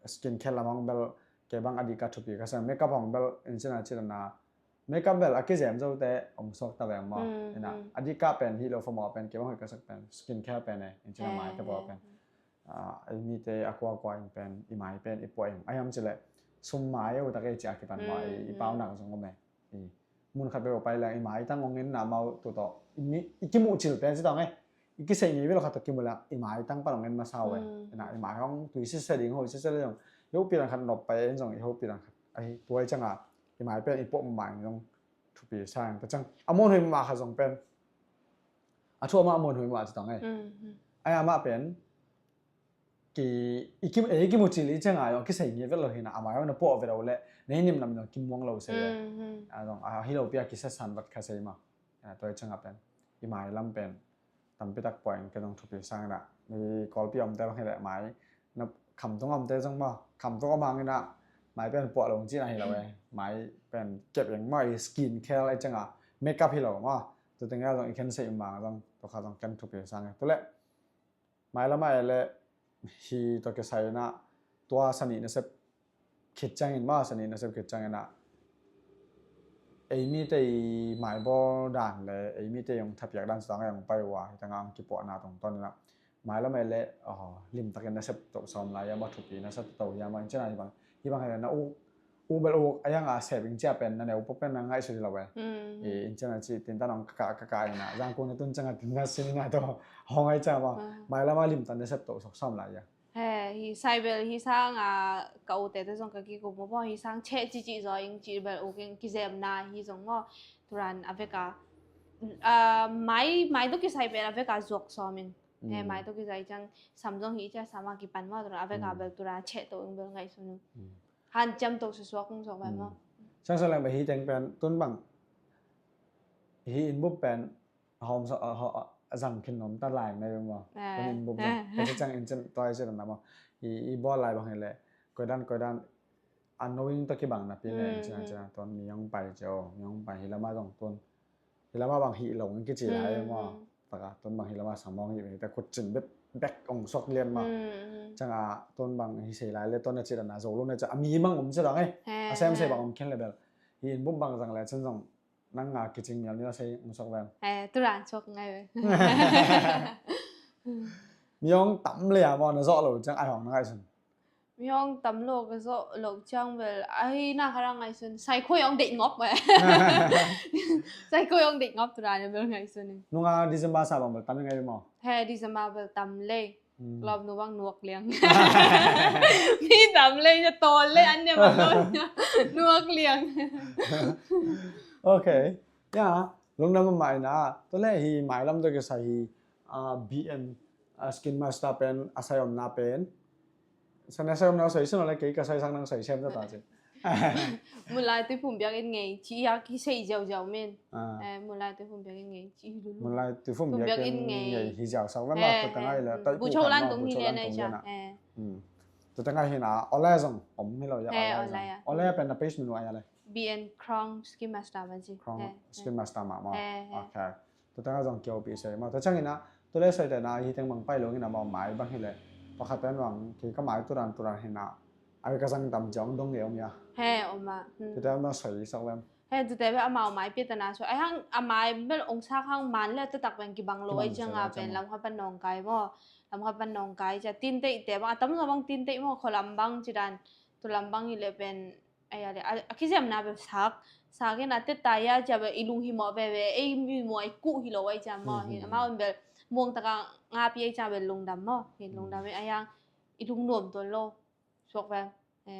skin care lam hong bel kei bang a dik a thupi ka sa. Makeup hong bel in cin a cin a na. Makeup bel a kizem zo te om sok ta veng maw. Mm, ina, mm. A dik a pen hi lo fa maw pen kei bang hoih ka sak pen skin care pen e. In cin a mai te bawl pen. Ah, ei mite a kuakua in pen, i mai pen, i puah in. Ai ham ci le, sum mai e, utak e ci a kipan maw, i, i pau nak zong om e. I mun khat bek pai leng, i mai tang ong en na mau tu tawh. I mi, i kimuh cil pen ci tawng e. I kisei ngei vel khat tawh kimuh leng, i mai tang pan ong en masa uh e. Mm. Ina, i mai hong tui sise ding, hoi sise le zong. I hopi dan khat nop pai en zong, i hopi dan khat. Ai, tuai ciang a, i mai pen, i puah mai zong. Thupi sang, ta ciang. A muan hoi mah khat zong pen. A thu amah muan hoi mah ci tawng e. Mm, mm. Ai amah pen. Ki, i kim, e, i kimu cil i ciang a, yong kisei ngi vet lo hi na, amah yong na puah vet lo le, nei nim nam yong kimuang lo se le. Mm, mm. A zong, a hi lo pi a kisa san vat kha sei ma. A, tua i ciang a pen. I mai lam pen. Tampi tak puah in ka zong thupi sang na. I Kawlpi om te bang hi le mai. Na kham tung om te zong ma. Kham tung om hang i na. Mai pen puah lo ci na hi lo e. Mai pen kep yeng ma i skin care i ciang a. Makeup hi lo ma. Tu teng a zong i khen sei ma zong. Tua kha zong ken thupi sang e. Tu le. Mai lam a e le hi tua kisai na tua sani na sep khit ciangin ma sani na sep khit ciangin a ei mite i mai bawl dan le ei mite i ong thapiak dan sutang a i ong pai ua hi tanga ong kipuahna tongton in a mai lam a e le limtakin na sep toh sawm lai a ma thupi na sep toh hi a ma in cina hi bang hi bang hi na u u bel u a yang a sep ing cia pen na neu pok pen na ngaihsut hi lo e. Mm. I in cina ci tintan ong kaka kaka ina zangkung na tun canga tintan sin ina to hong ai cia ma. Ah. Mai lama limtan na sep toh sok sawm lai a. He, hi sai bel hi sang a ka u te te zong ka kikum mo hi sang che ci ci zo ing ci bel u king kizem na hi zong mo turan a veka. Ah, mai, mai to kisai bel a veka zuak sawm in. He, mm, mai to kisai ciang sam zong hi cia sama kipan mo turan a veka, mm, bel turan che to ing bel ngaihsun. Mm. Han ciam to susuak kung suak bai maw. Sang sa leng bai hi teng pen tun bang hi in bup pen hom sa a zang khin nom ta lai nai maw. Tun in bup zang ka ci ciang in cin toi ci na maw. I, i bawl lai bang hi le koi dan koi dan a knowing to kibang na pi ne in cin cin tun mi yong pai cio mi yong pai hi lama zong tun. Hi lama bang hi lo ngi kici lai maw. Taka tun bang hi lama sang mong hi ta kut cin bet bek ong sok lian maw. Canga tun bang hi sei lai le tun a ci dan a zo lo na ca a mi mang om ci dang e. A sem sei bang om khin le bel. Hi in bup bang zang le cin zong nang a kicing mial ni la sei ong sok ven. Turan sok ngai ve. Mi ong tam le a maw na zo lo cang ai hong na ngai sun. Mi hong tam lo ka zo lo ciang bel ahi na kha rang ngai sun sai khoi hong deih ngop eh. Sai khoi hong deih ngop turan bel ngai sun. Nunga December sa bang bel tam ngai mo. He December bel tam le. Lom nu bang nuak liang. Mi tam le ya tol le an ne bang nuak liang. Okay. Ya, lungdam mai na. To le hi mai lam to ke sa hi B N Skin Master pen a sai om na pen. Sa na sai om na sai sen ole ke ka sai sang nang sai sem ta ta che. Mulai tu pum biak in ngei ci ya ki sei jau jau men. Mulai tu pum biak in ngei ci lulu. Mulai tu pum biak in ngei hi jau sa ma ta ngai la. Bu chau lan tung hi le na cha. Tu ta ngai hi na ole zong om hi lo ya ole zong. Ole pen na page menu ai ale. B N Crown Skin Master ma ci. Crown Skin Master ma ma. Okay. Tu ta ngai zong kio pi sei ma. Tu chang ina tu le sai ta na hi teng bang pai lo ina ma mai bang hi le. Pakhat pen bang ki ka mai turan turan hi na. Ai ka zang tam jong dong nge om ya. He om a. Tu ta ma sai sak lem. He tu te be amau mai pi ta na so. Ai hang amai bel ong sak hang man le ta tak pen ki bang lo ai chang a pen lam kha pan nong kai mo. Lam kha pan nong kai cha tin te te bang atam so bang tin te mo kho lam bang ci dan. Tu lam bang hi le pen ai ale a kizem na be sak sak in a te ta ya cha be i lung hi mo be be ei mi mo ai ku hi lo ai cha mo hi amau bel muang ta ka nga pi ai cha be lungdam mo hi lungdam ai hang i lung nuam to lo sok be.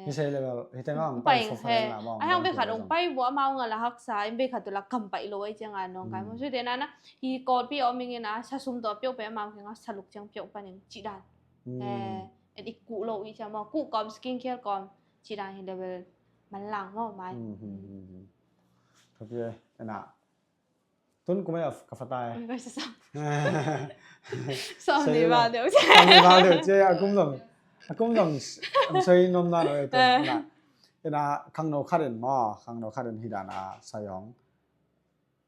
Hi sei le bel hi te nga ong pai sok he ai hang be khat ong pai bo amau nga la haksa in be khat tu la kam pai lo ai cha nga nong kai mo so te na na hi kol pi om ing in a sa sum to pio pe amau nga sa luk chang pio pa ning ci dan. En i ku lo i cha mo ku kom skin care kom ci dan hi le bel manlang maw mai. Thupi e. Ena tun kumai ka fatai. Sawm ni ba deuh. Sawm ni ba deuh cia a kum zong a kum zong soi nom na lo e. Ena khangno khat in maw, khangno khat in hi dan a sai hong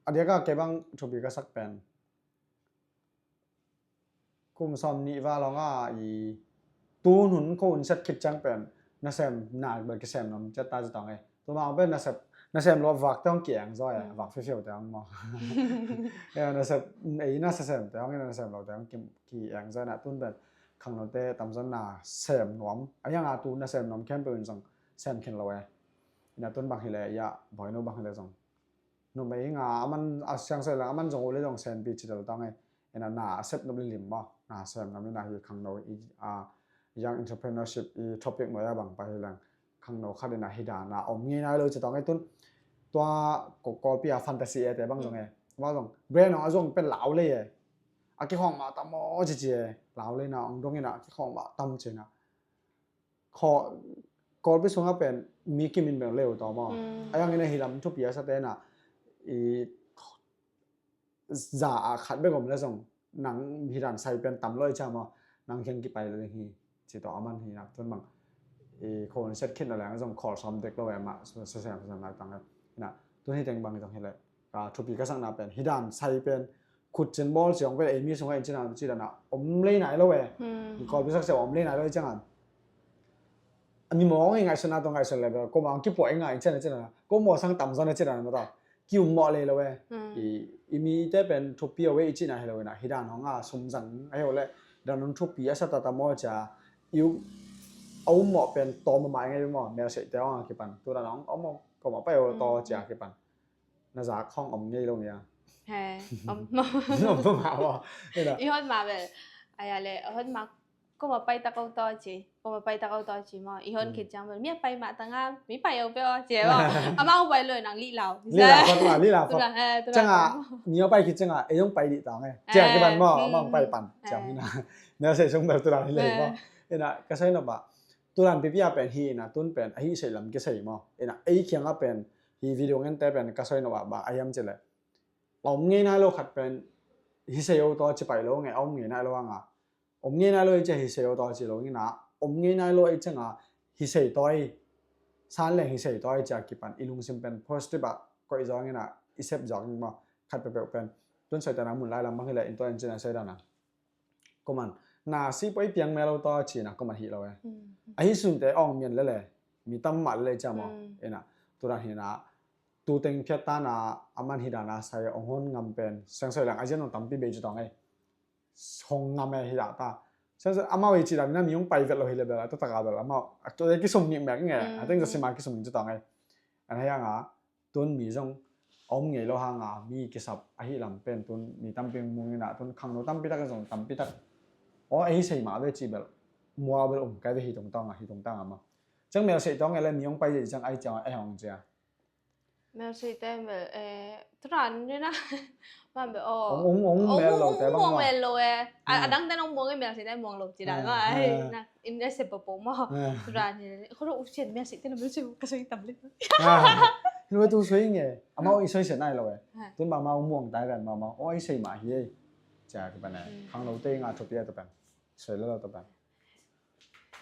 a diaka kei bang thupi ka sak pen kum sawm nih val hong a i tun hun ko hun set khit ciang pen nasem na bel kisem nuam ciat ta ci tawng e. Tuma hong pen nasep nasem lo vak te hong ki eng zaw e, vak fifiau te hong maw. Nasep ei nasem te hong nasem lo te hong ki eng zaw e. Na tun pen khangno te tamzaw nasem nuam a, hiang a tu nasem nuam khempeuh in zong sem khin lo e. Ina tun bang hi le ia boino bang hi le zong numei nga aman a siang soi lang aman zong ule zong senpi ci del tang e. Ina na a sep nop lilim maw, na sem nop ina hi khangno i a young entrepreneurship i topic nuai a bang pa hi lang khangno khat ina hi dan a om ngei nai lo ci tang e. Tun tua Kawlpi a fantasy e te bang zong e, bang zong brand ong a zong pen lau lei e, a kikhong ma tam aw ci ci e, lau lei na ong dong ina a kikhong ma tam ci na khaw Kawlpi sungah pen mi kimin beng leu tawh maw. A yang ina hi lam thupi a sa tena i za a khat bek om le zong nang hi dan sai pen tam loi cha maw, nang khiang kipai le hi ci tawh aman hi nak tun bang i khaw set khit na leng zong khawl sawm dek lo e mah sa sem sa sem lai tang e. Ina tun hi teng bang zong hi le ka thupi ka sakna pen hi dan sai pen khut cin bawl ciang pen ei mi sungah in cina ci dana om lei nai lo e. Kawlpi sak ciang om lei nai lo e ciang an a mi mawng i ngaihsutna tawh ngaihsut le bel ko mawng kipuah i ngai in cina cina ko maw sang tam zon e cina ma tawh ki um mawh lei lo e. I mi te pen thupi a we i cina hi lo ina hi dan hong a sum zang a hi le dan hong thupi a sa ta ta maw cia i a um mawh pen tawm a mai ngai maw, mel sei te hong a kipan tu dan hong om ko ma pai o tawh cia kipan na zak hong om ngei lo nia. He, om. Om ma maw. I hon ma bel. Aya le, hon ma ko ma pai ta ko to ci. Ko ma pai ta ko to ci maw. I hon khit ciang bel mi a pai ma tanga mi pai o pe o ci maw. Ama u pai lo nang li lau. Li lau, pai ma li lau. Ciang a mi a pai khit ciang a ei hong pai di tang e. Ciang kipan maw, ama hong pai pan. Ciang ina. Mel sei sung bel tu dan hi le maw. Ina ka sai na ba. Tu dan pipi a pen hi ina tun pen a hi sei lam ki sei maw. Ina ei khiang a pen hi video ngen te pen ka soi no ba a hiam ci le. A om ngei nai lo khat pen hi sei o tawh ci pai lo nge, a om ngei nai lo anga. Om ngei nai lo i cia hi sei o tawh ci lo ngina. Om ngei nai lo i cianga hi sei tawh i san leng hi sei tawh i cia kipan i lungsim pen positive a koih zawng ina i sep zawng maw. Khat pepeuh pen tun soi tana mun lai lam bang hi le in tua in cina soi dana. Koman na si poi piang mel lo tawh cina koman hi lo e. A hi sunte ong mian lele mi tam mah lele cia maw. Ina tu dan hi na tu teng phiat ta na aman hi dana sai ong hon ngam pen seng soi lang a zian ong tampi bei cu tawng e. Hong ngam e hi da ta. Seng soi amau i ci dan na mi ong pai vet lo hi le bel a tu taka bel amau a tu kisum nik mek nge a teng za sima kisum nik cu tawng e. An hai anga tun mi zong a om ngei lo hanga mi kisap ahi lam pen tun mi tampi mung ina tun khangno tampi tak zong tampi tak aw ahi sei mah ve ci bel mua bel um kai ve hi tong tang a hi tong tang a ma. Ciang mel sei tawng ele mi ong pai zia ciang ai ciang a hong cia. Mel sei te mel e turan ni na ma be aw. Ong ong mel lo te bang ma. Mel lo e. A dang te nong muang e mel sei te muang lo ci dan ma. Ai na. In a se papo maw. Tura ni ko ro usian mel si te na mel si ka soi tam le. Hin wai tu soi nge amau i soi se nai lo e. Tun ma mau muang tai ran ma mau o i sei ma hi e. Cia ki pan e khang lo te nga thupi a to pan. Soi lo lo to pan.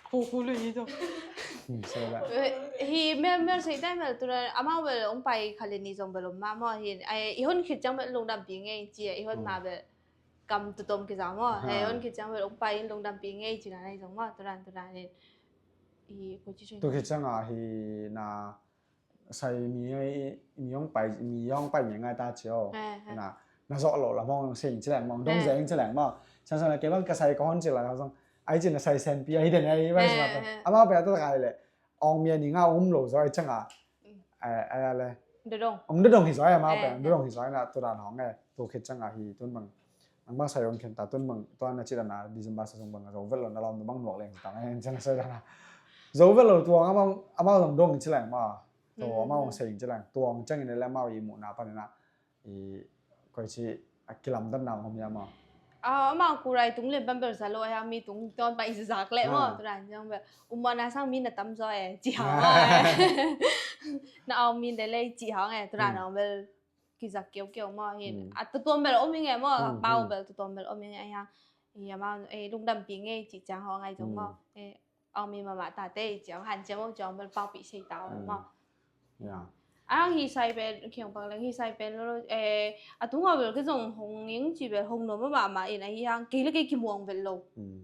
Ko ko le hi to. Soi la. Hi mel mel sei te mel tura amau bel ong pai khale ni zong bel om ma maw hi. Ai i hon khit ciang bel lungdam pi nge ci i hon ma bel. Kam tutom kiza maw. He hon khit ciang bel ong pai in lungdam pi ngei cina nai zong maw turan turan in. I ko ci soi. Tu khit ciang a hi na sai mi mi ong pai mi ong pai mi ngai ta cio. Na na zo lo la mong sing ci leng mong dong zeng ci leng maw. Sang sang na ke bang ka sai ko hon ci la zong ai cina sai sen pi ai den ai bai sa. Amau pe ta kai le. Ong mi ni nga um lo zoi ciang a. Ai ai le. Dodong. Ong dodong hi zoi amau pe dodong hi zoi na turan hong e. Tu khit ciang a hi tun bang. Nang bang sai ong khen ta tun bang tua na ci dan a December sa sung bang zo vel lo na lom bang nuak leng tang e ciang sai dan a. Zo vel lo tuang amau amau zong dong ci leng ma. Tu amau ong sei ci leng tuang ciang in le amau i mu na pan na. I koi ci a kilam dan na ong hom ya ma. Ah, amah kurai tung lian pan bel sa lo, eh, mi tung tawn pan i zak leh maw, ah, turan ciang bel. Umana sang mi na tam zaw e, ci hang ah, eh. Na aw mi de lei ci hang e, turan hang bel kizak kiaukiau maw, hin. Hmm. A tutuam bel om ing e maw, hmm, pau bel tutuam bel om ing e, a hiang. Hi amah, eh, lungdampi ngei ci ciang hong ai zong maw. Hmm. Eh, aw mi mama tate i ciang, han ciang maw ciang bel paupi sei tau maw. Ya. A hi sai pen, kiang pang leng hi sai pen lo, eh, a tunga bel kei zong hong ing ci bel hong nuam mahmah in a hi hang, kei le kei kimuang vet lo. Hmm.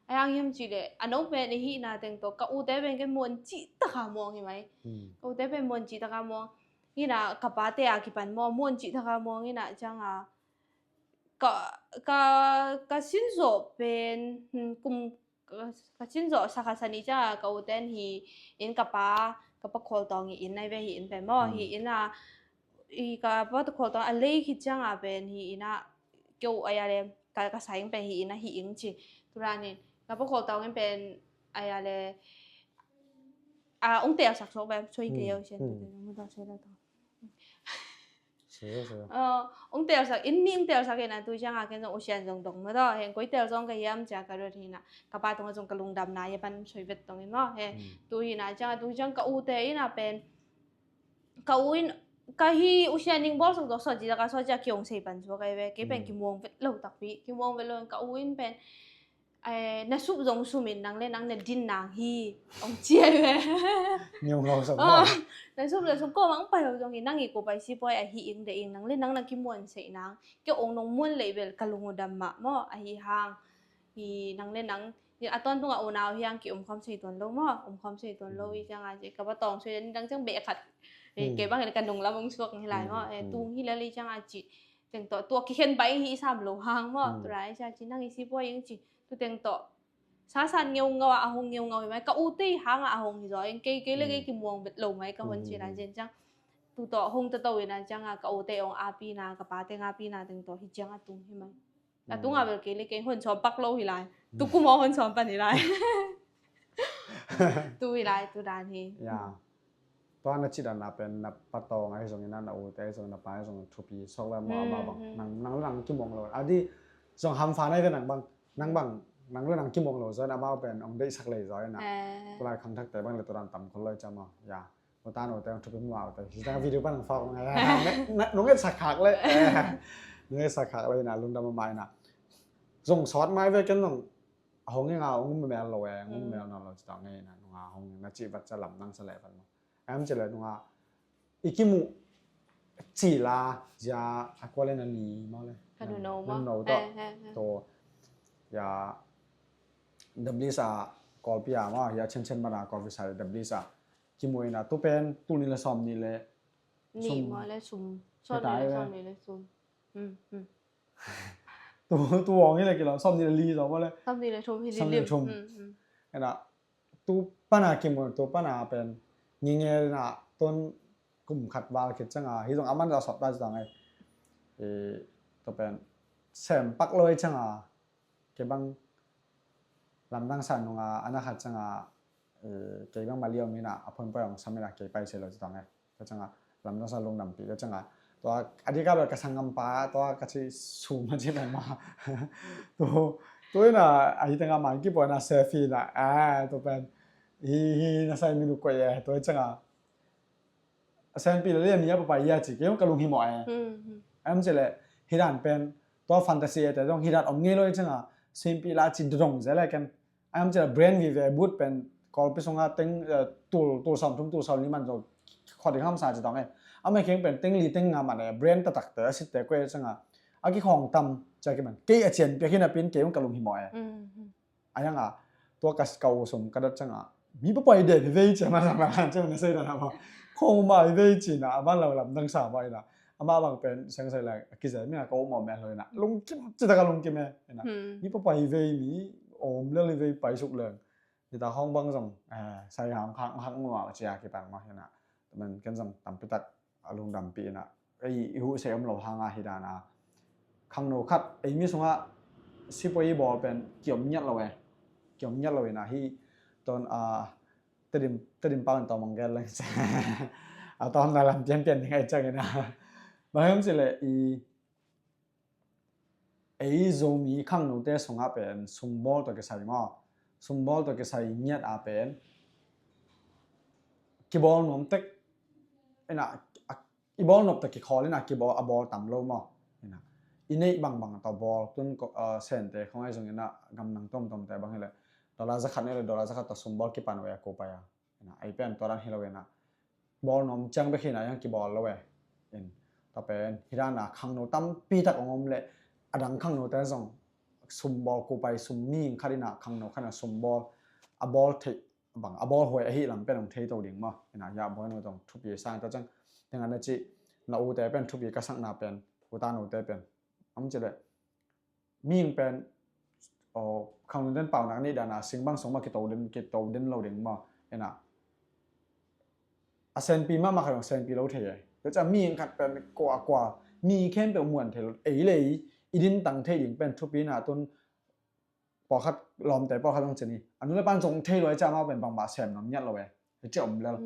A hiang hiam ci le, a no pen i hihna teng tawh, ka ute pen kei muan cih taka muang hi mai. Hmm. Ka ute pen muan cih taka muang. Hina ka pate a kipan maw, muan cih taka muang hina ciang a, ka, ka, ka sin zawh pen, hmm, kum, ka, ka sin zawh sakha sani ciang a ka uten hi in ka pa, ka pa Khawl Tawng hi in nai ve hi in pen maw, hmm, hi in a, i ka pa Khawl Tawng a lei khit ciang a pen hi in a, keu a ya le, ka, ka sa ing pen hi in a hi ing ci. Turanin, ka pa Khawl Tawng in pen a ya le, a, ong tel sak sawk pen, soi kei yo sian, hmm, tu te, mu tawh soi la tawh. Sure, sure. Ong tel sak, in ning tel sak ina tu ciang a ken zong u sian zong dong maw tawh, heng koi tel zong ka hiam cia ka rut hina, ka pa tungah zong ka lungdamna ya pan soi vet tong in maw, he, hmm, tu hina ciang a tu ciang ka u te ina pen, ka u in, ka hi u sian ning bawl sak dawk sawt ci ta ka sawt cia kiong sei pan sua ka hi ve, kei pen, hmm, kimuang vet lo takpi, kimuang vet lo in ka u in pen, eh, na sup zong sum in nang le nang na din nang hi, ong ci ai ve. Ngiau ngau sak maw. Na sup, na sup ko mang pai ho zong hi, nang i ko pai si poi a hi ing de ing, nang le nang na kimuan sei nang. Kei ong nong muan lei bel ka lung u dam mah maw, a hi hang. Hi nang le nang, hi a tawntung a unau hi hang ki um khawm sei tuan lo maw, um khawm sei tuan lo i ciang a ci, ka pa Tawng soi dan dang ciang beh khat. Eh, kei bang hi le ka nung lam ong suak hi lai maw, eh, tung hi le le i ciang a ci. Teng tawh, tua kikhen bai hi i sam lo hang maw, tu lai i ciang a ci, nang i si poi ing ci. Tu teng tawh. Sasan ngeungau a, a hong ngeungau hi mai. Ka u te hang a, a hong hi zaw. Eng kei, kei le kei kimuang vet lo mai ka hon ci lai zen ciang. Tu tawh hong tato ina ciang a, ka u te ong api na, ka pa te ong api na teng tawh hi ciang a tung hi mai. A tung a bel kei le kei hon sawm pak lo hi lai. Tu kum a hon sawm pan hi lai. Tu hi lai, tu dan hi. Ya. Tua na cih dan a pen na pa Tawng ahi zongin a, na u te ahi zongin, na pa ahi zongin thupi sawk ve maw, amah bang. Nang, nang le nang kimuang lo. A di zong hamfa nai ve nang bang. Nang bang, nang le nang kimuang lo zaw in amau pen ong deihsak lei zaw in a. Kulai khangthakte bang le turan tam khol loi cia maw. Ya. Uta no te ong thupi maw te. Hi tang video pan ong fak ong ngai. Nong et sak khak le. Nong et sak khak le in a lungdam a mai in a. Zong sawt mai ve ken zong. A hong ing a, hong mel lo e, hong mel nawn lo ci tawh nge in a, nung a hong na cih vat cia lamdang sa leh vat maw. Em ci le nung a, i kimuh cih la, zia a kua le na ni maw le. Ka nuno maw. Nuno tawh. Tawh, ya, Dablis a Kawlpi a maw, ya Chin Chin man a Kawlpi sa Dablis a. Kimuh in a, tu pen, tul nih le sawm nih le. Nih maw le sum. Sawm nih le sawm nih le sum. Tu, tu awng hi le kilawm, sawm nih le li zaw maw le. Sawm nih le thum hi li lim. Sawm nih le thum. Ena, tu pana kimu, tu pana pen nginge na tun kum khat val khit cianga, hi zong aman za sawt ta ci tang e. Tua pen sem pak lo hi cianga, kei bang lamdang sa nunga, ana khat cianga, kei bang mali om hina, a phone poi ong sam hina, kei pai se lo ci tang e. Ka cianga lamdang sa lungdampi ka cianga. Tua a dika bel ka sanggampa, tua ka ci sum a ci pen ma. Tu, tu ina, a hi tanga man kipuana selfie na, a, tu pen, hi, hi, na sai minu koi e, tu cianga. Senpi le lian nia papa ia ci, kei ong ka lunghimawh e. Em ci le, hi dan pen, tua fantasy e te, dong hi dan om ngei lo i cianga, senpi la ci dodong ze le ken, a hiam cih leh brand vive, boot pen Kawlpi sunga teng, eh, tul, tul sawmthum, tul sawmli man zong khawh ding hamsa ci tawng e. A maikheng pen teng li teng nga man e, brand taktakte a sitte koi e cianga, a kikhawng tam cia kiman. Kei a cian piak hi napin kei ung ka lunghimawh e. A hianga tua ka, ka u sum ka dat cianga, mi papai de hi vei cia man, man, man cia man na sei dan a maw. Khawng ma hi vei cina, a man lo lamdang sa maw ina. Amah bang pen siang sai lai a kizel mi a ka um om mel lo ina. Lungkim, citaka lungkim e ina. Mi papa hi vei, mi om lel hi vei, pai suk leng. Nita hong bang zong, eh, sai hang hak, hak ngua cia kipan mah ina. Temen ken zong tampi tak a lungdampi ina. Ei, i huh sei om lo hanga hi dana. Khangno khat, ei mi sunga sipuai i bawl pen kiom ngiat lo e. Kiom ngiat lo ina hi ton a Tedim, Tedim pau in tawm ong gel leng cia. A tawm na lam pianpian ding ai ciangin a. Bang hiam cih leh i ei Zomi khangnote sungah pen sumbawl tawh kisai maw, sumbawl tawh kisai ngiat a pen kibawl nuam tek ina, a, i bawl nop tawh kikhawl ina kibawl a bawl tam lo maw. Ina i neih bangbang tawh bawl tun ko, a, sente khong ai zong ina gamnang tomtomte bang hileh dollar zakhat neih le dollar zakhat tawh sumbawl kipan ve a ko pai a. Ina ei pen tua dan hi lo ina bawl nuam ciang bek hi ina yang kibawl lo ve. In tua pen hi dan a khangno tampi tak ong om le a dang khangnote zong sumbawl ko pai sum mi khat ina khangno khat ina sumbawl a bawl theih bang a bawl huai ahi lam pen ong thei to ding maw. Ina ya bawi no tong thupi sang ta chang tengah na ci na ute pen thupi ka sakna pen uta no te pen am ci le mihing pen o khang den pau nak ni dana sing bang song ma kito den kito den lo ding maw. Ina a senpi ma ma khat ong senpi lo thei ai. Te cha mihing khat pen ko a kwa mi khem pe muan thei lo ei lei i din tang thei ding pen thupi na tun pawlkhat lawmte pawlkhat zong cin hi a nu le pan zong thei lo e ca amau pen bangmah sem ngam ngiat lo e. Hi ci om lel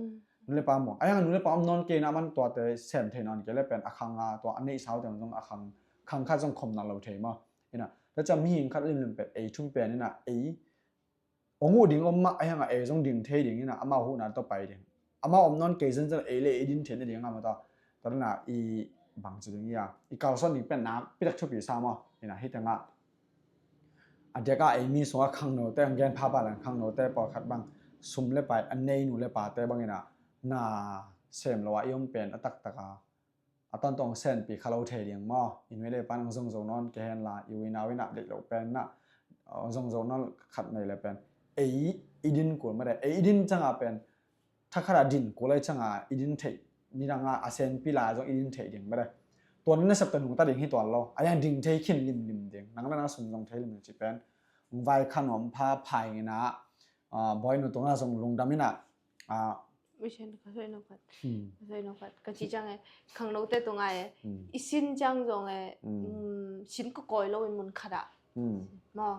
nu le pa muang a yang a nu le pa om nawn kei na man tuate sem thei nawn kei le pen a khang a tua a neih sau te zong a khang khang khat zong khom nak lo thei maw. Ina ta ca mihing khat limlim pen ei thum pen ina ei ong uh ding om mah a yang a ei zong ding thei ding ina amau huhna tawh pai ding amau om nawn kei zenzen ei le ei din thei na ding a mata. Tadana i bangci ding ia i kalsuan ding pen nak pitak thupi sa maw. Ina hi tengah a diaka ei mi sungah khangnote ang gen phapa lang khangnote pawlkhat bang sum le pai a nei nu le pate bang ina na sem lo a i om pen a taktaka a tawntawng senpi kha lo thei ding maw. I nu le pan ang zongzo nawn ke hen la i uina uina deih lo pen na zongzo nawn khat nei le pen ei i din kul made ei i din canga pen thakhara din kulai changa i din theih nidanga a senpi la zong i din theih ding mare. Tuan na sep ta nung ta ding hi tuan lo a yang ding thei khin limlim ding nang na sum zong thei limlim ci pen vai kha nuam pha phai ngina bawi nu tunga zong lungdam ina. Uisen ka soi no khat ka soi no khat ka ci chang e khangnote tunga e i sin chang zong e sin ka koi lo in mun khat ah maw.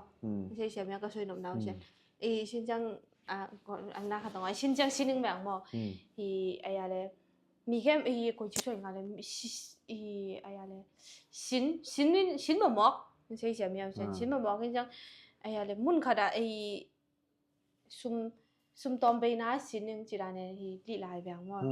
Sei siam ya ka soi nop na uisen i sin chang a, ko, an na khat tawng a, sin ciang sin ing bang maw. Hi, aya le, mi khem, hi, koi ci soi nga le, hi, aya le, sin, sin, sin mamawk, sei sia miau sin, sin mamawk in ciang, aya le, mun khat a, hi, sum, sum tawm bei na sin ing ci dan e, hi, lih lai bang maw.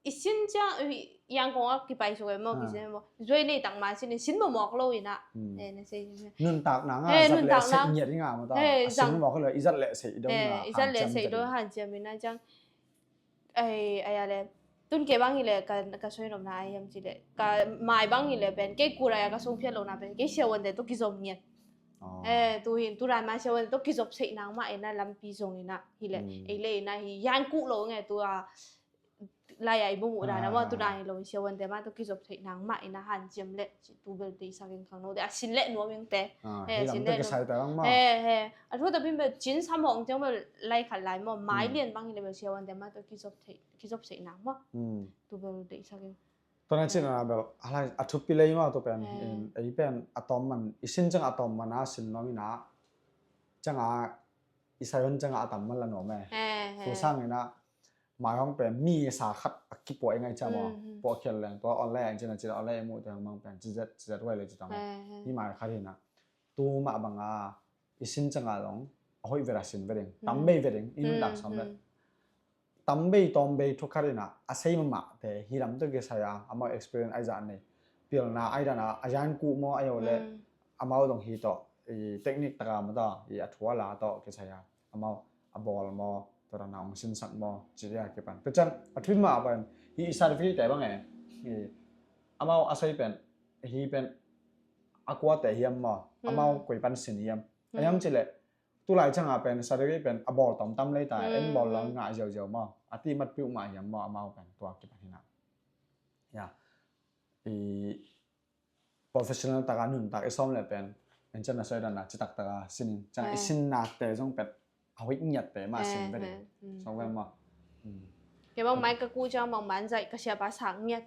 I sin ciang, hi, yang kong a kipai suk e maw, kisin e maw. Zuai nei tak ma sin in sin mamawk lo ina. Nuntak nang a zat le seh ngiat ing a maw ta. A sin mamawk lo i zat le seh do na. I zat le seh do han ciam ina ciang. Ai, ai a le. Tun ke bang i le ka, ka soi nom na ai yam ci le. Ka mai bang i le pen. Ke kura ya ka sung phiat lo na pen. Ke siawan de to kizom ngiat. Eh, tu hin, tu ran ma siawan de to kizop seh nang ma ina lampi zong ina. Hi le. Ei le ina hi. Yan ku lo nge tu a. Lai a i bung u dan a maw tu dan i lo i siawan te ma tu kizop theih nang mah ina han ciam le ci tu bel te i sak in khang no te a sin le nuam ing te. He, a sin le nuam. He, he. A thu ta pin bel cin sam hong ciang bel lai khat lai maw mai lian bang i le bel siawan te ma tu kizop theih, kizop theih nang maw. Tu bel te i sak in. Tuna cin a bel a thupi lei maw tu pen ei pen a tawm man i sin ciang a tawm man a sin nuam ina ciang a i sai hon ciang a a tam man la nuam e. Tu sang ina mai hong pen mi sa khat a kipuah i ngai cia maw. Puah khial leng tua online ang cina cina online emu te hong mang pen cizet cizet wai le citang. Hi mai khat hina tu mah banga i sin canga long a hoih veda sin veding tam bei veding i nuntak som le tam bei tawm bei thu khat hina a sei mamah te hi lam tu kisai a amau experience ai zah nei pilna ai dana a yan kuh maw ai ho le amau dong hi tawh i technique taka maw ta i a thu a la tawh kisai a amau a bawl maw, tua dan a hong sinsak maw, ci dia kipan. Tua ciang a thupi mah pen hi i certificate te bang e, hi amau a sei pen hi pen a kuate hiam maw, amau koi pan sin hiam. A hiam ci le tulai ciang a pen certificate pen a bawl tomtam lei ta en bawl lo ngah ziauziau maw, a ti mat piuh mah hiam maw, amau pen tua kipan hina. Ya i professional taka nuntak i sawm le pen en cian a soi dan a citak taka sin in ciang i sin nak te zong pen a hoih ngiat te mah sin ve ding. Song ve maw. Ke bang mai ka ku ciang bang man zai ka siapa sak ngiat.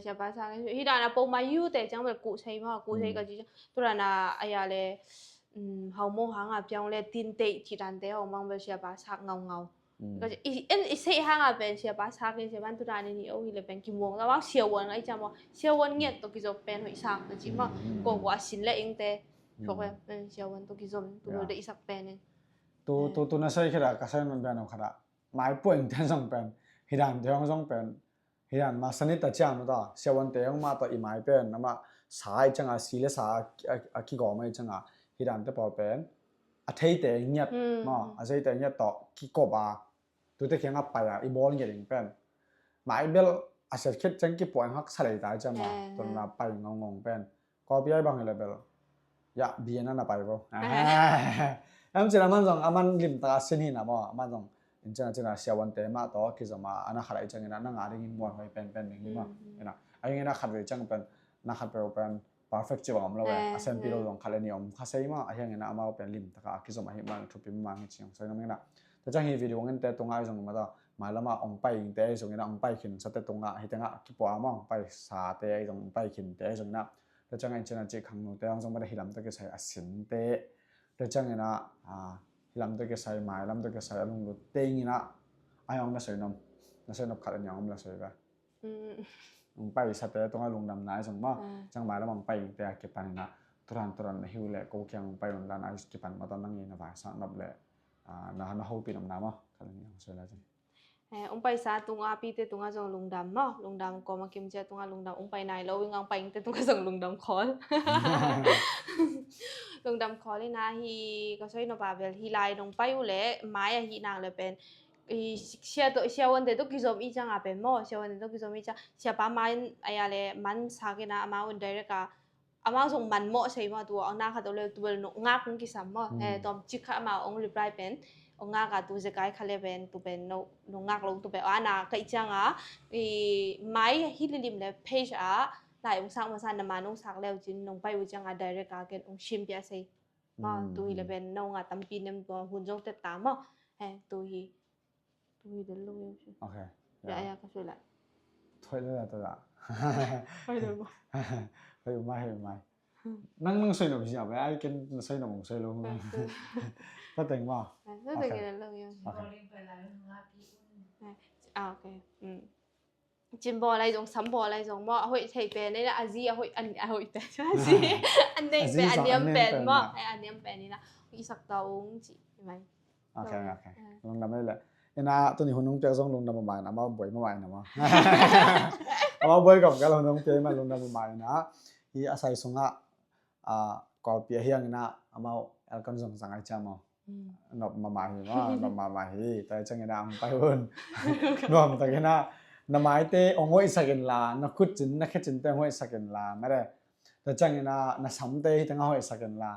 Siapa sak ngiat hi dan a po mai yu te ciang bel ku sei maw, ku sei ka ci ciang tu dan a aya le hau mo hang a piang le tin te ci dan te hong bang bel siapa sak ngau ngau. Ka ci, i, en, i seih hanga pen siapa sakin siapa tu danin hi o hi le pen kimuang ta bang siawan ngai ciam o siawan ngiat to kizop pen hoih sang ta ci ma ko ko a sin le ing te kok le siawan to kizop tu lo de isak pen in. Tu tu tu na sai khida ka sai man pen o khada. Mai puan ten zong pen hidan te hong zong pen hidan ma sanit ta ciam ta siawan te hong ma to i mai pen nama sa i cianga si le sa a kigawm i cianga hidan te pawl pen a theite ngiat ma a zeite ngiat to kikop a tute kianga pai a i bawl ngiat ding pen mai bel a siat khit ciang kipuan hak sa lei ta i ciam ma tun na pai ngongong pen kawpi ai bang hi le bel ya bian a na pai bo. Em cina man zong aman lim ta sin hi na maw aman zong in cina cina siawan te ma to kizom a ana khat ai ciang ina na nga ding in muan hoi pen pen ding hi ma ina ai ina khat ve ciang pen na khat pe pen perfect ci bang om lo e a sen pi lo zong khat le ni om kha sei ma a hiang ina amau pen lim taka a kizom a hi ma thupi ma hi ciang sai na mena ta ciang hi video ngin te tunga ai zong ma ta mai lama ong pai ing te ai zong ina ong pai khin sa te tunga hi tenga kipua ma ong pai sa te ai zong ong pai khin te ai zong ina ta ciang in cina ci khang nu te ang zong ma ta hilam ta kisai a sin te ta ciang ina hilam ta kisai mai lam ta kisai a lunglut te ing ina ai ong na soi nom na soi nop khat a niang om la soi ve. Ong pai sa te tunga lungdam na ai zong ma ciang mai lam ong pai ing te a kipan ina turan turan na hiu le ko kiang ong pai lungdam ai kipan ma ta nang ina vai sa nop le na na hopi nom na ma khat a niang soi la ciang. Ung paisa tunga pite tunga zong lungdam maw lungdam kawm a kimcia tunga lungdam ung pai nai lo ing ang pai ingte tunga zong lungdam khawl. Lungdam khawl ina hi ka soi nopa bel hi lai nong pai uh le mai a hi nang le pen sia to sia wante to kizom i changa pen maw sia wante to kizom i chang siapa mai aya le man sakina amau un direct a amau zong man mawh sei maw tu a ong na khat o le tu bel nong ngak ong kisam maw he tom cik kha amau ong reply pen ong ngak a tu zekai kha le pen tu pen nong ngak lo tu pen ana kai ciang a i mai hi lilim le page a lai ong sak masa na man ong sak leu cin nong pai u ciang a direct a ken ong sim pia sei maw tu hi le pen nong a tampi nem tu hun zong tet ta maw he tu hi Tui del lo yau si. Ok. Ya ya ka sui lai. Thoi le la ta da. Thoi le mo. Hei mai hei mai. Nang nang soi no bisi apa ai ken soi no mong soi lo. Ta teng ma. Ta teng del lo yau si. Ah ok. Cin bawl lai zong sam bawl lai zong maw a hoih thei pen nei la a zi a hoih an a hoih pen a zi an nei pen a niam pen maw a niam pen ni la i sak ta ung ci mai. Ok ok. Lungdam ei le ina tuni hun hong piak zong lungdam a mai na amau buai ma mai na maw amau buai gam kal hun hong piak ma lungdam a mai na hi a sai sungah Kawlpi a hiang ina amau elkon zong zang ai cia maw. Nop mama hi maw nop mama hi tai ciang ina ang pai hun nuam tak ina na maite ong hoih sak in la na khut cin na khe cinte ong hoih sak in la mare tai ciang ina na samte hi tanga hoih sak in la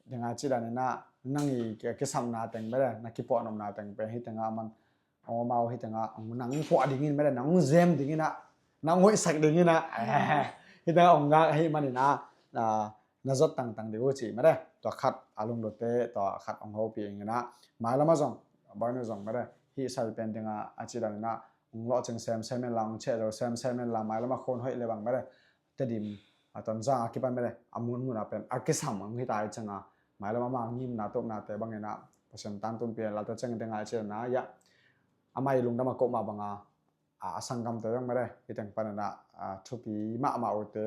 dinga ci dan ina nang i kisamna teng mare na kipuah nopna teng pen hi tanga man ong amau hi tanga nang puah dingin mare nang zem dingina nang hoih sak dingina hi tanga ong gak hi manina na zot tangtang ding uh cih mare tua khat a lungdamte tua khat ong hopi ing ina mai lama zong boina zong mare hi sai pen dinga a ci dan ina ong lawh cing semsem in la ong cheh zo semsem in la mai lama khon hoih le bang mare Tedim a Tonzang a kipan mare a munmun a pen a kisam ong hi tai cianga mai lama ma ngimna tupnate bang ina Pasian tangtun pian la tua ciang dinga a ci dan ina ya amai lungdam a kop mah banga a sanggamte zong mare hi teng pan ina thupi mahmah uhte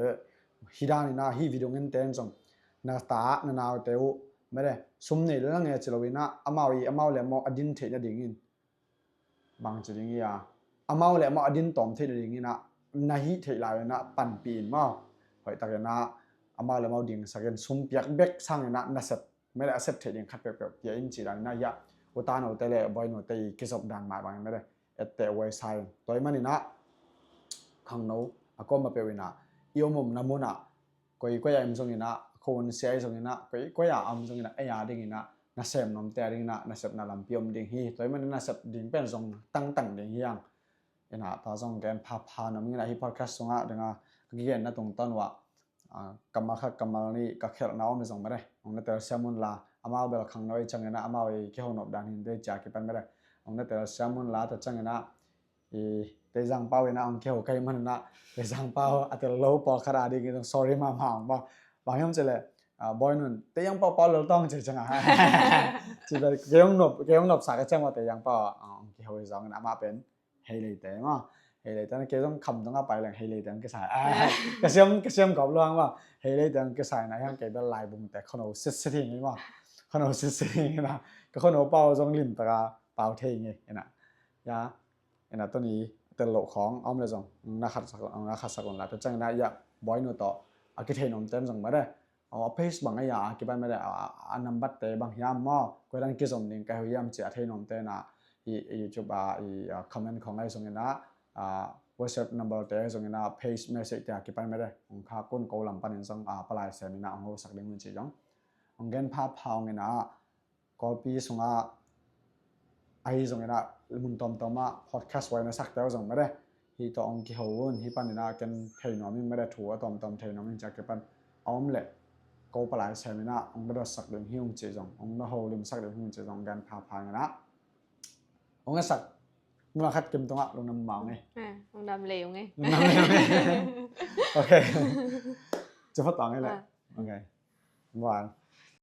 hi dan ina hi video ngente in zong na ta na naute uh mare sum nei le na nge ci lo ina amau i amau le amau a din theih nadingin bang ci ding ia amau le amau a din tawm theih nadingina na hih theih lai ina panpi in maw hoih tak ina amau le amau dingsak in sum piak bek sang ina na sep mele a sep theih ding khat peuhpeuh pia in ci dan ina ia uta note le boy note i kizop dan mah bangin mele etteh uai sa in toi manina khangno a kawm a peuh ina i om omna muna koi koi a im zongina khon sia i zongina koi koi a am zongina ei a dingina na sem nomte a dingina na sepna lampi om ding hi toi manina na sep ding pen zong tangtang ding hi ang ina ta zong gen phapha nom ina hi podcast sunga dinga ka kigenna tungtawn uh ah kammal khat kammal nih ka khelhna om zong mare ong na telsiam un la amau bel khangno i ciangina amau i kihonop dan hin dei cia kipan mare ong na telsiam un la ta ciangina i teizang pau ina ong kiho kai manina teizang pau a tel lo pawl khat a ding i zong sorry mahmah ong ba bang hiam cile Bawi Nun, Te Yang Pau, Pau Lal Tawng ci ciang a, ci bel kei hong nop, kei hong nopsa ka ciang maw, Te Yang Pau a hong kiho hi zongin amah pen Hei Leite maw. Hei Leite na kei zong kham dong a pai leng Hei Leite hong kisai. Ka siam, ka siam kop luang maw. Hei Leite hong kisai na hiang kei bel laibungte khuano sitsit hi maw. Khuano sitsit hi na, ka khuano pau zong limtaka pau thei nge ina. Ya, ina tuni tel loh khawng a om le zong na khatsak, na khatsak un la. Tua ciang ina ya, Bawi Nu tawh a kithei nuam ten zong mah de. A page bang a ya a kipan mah de, a, a number te bang hiam maw, koi dan kizom ding ka hiam ci a thei nuam te na, i, i YouTube a, i, a, comment khawng ai zong ina, a, WhatsApp number te zong ina, page message te a kipan mah de. Hong kha kun ko lam panin zong, a, palai sem ina hong hosak ding un ci zong. Hong gen phapha hong ina, Kawlpi sungah ahi zongin ah mun tawmtawm ah podcast huai na sakte uh zong mah de. Hih tawh hong kiho un, hih panin ah ken thei nuam ing mah de, thu a tawmtawm thei nuam ing ci a kipan a om leh ko palai sem in ah hong na dotsak ding hi ung ci zong, hong na holimsak ding hi ung ci zong gen phapha ing in ah. Hong na sak mun khat kim tungah lungdam mah ung e. Eh, lungdam lei ung e. Lungdam lei ung e. Ok. Ci pha tawng e leh. Ah. Ok. Muan.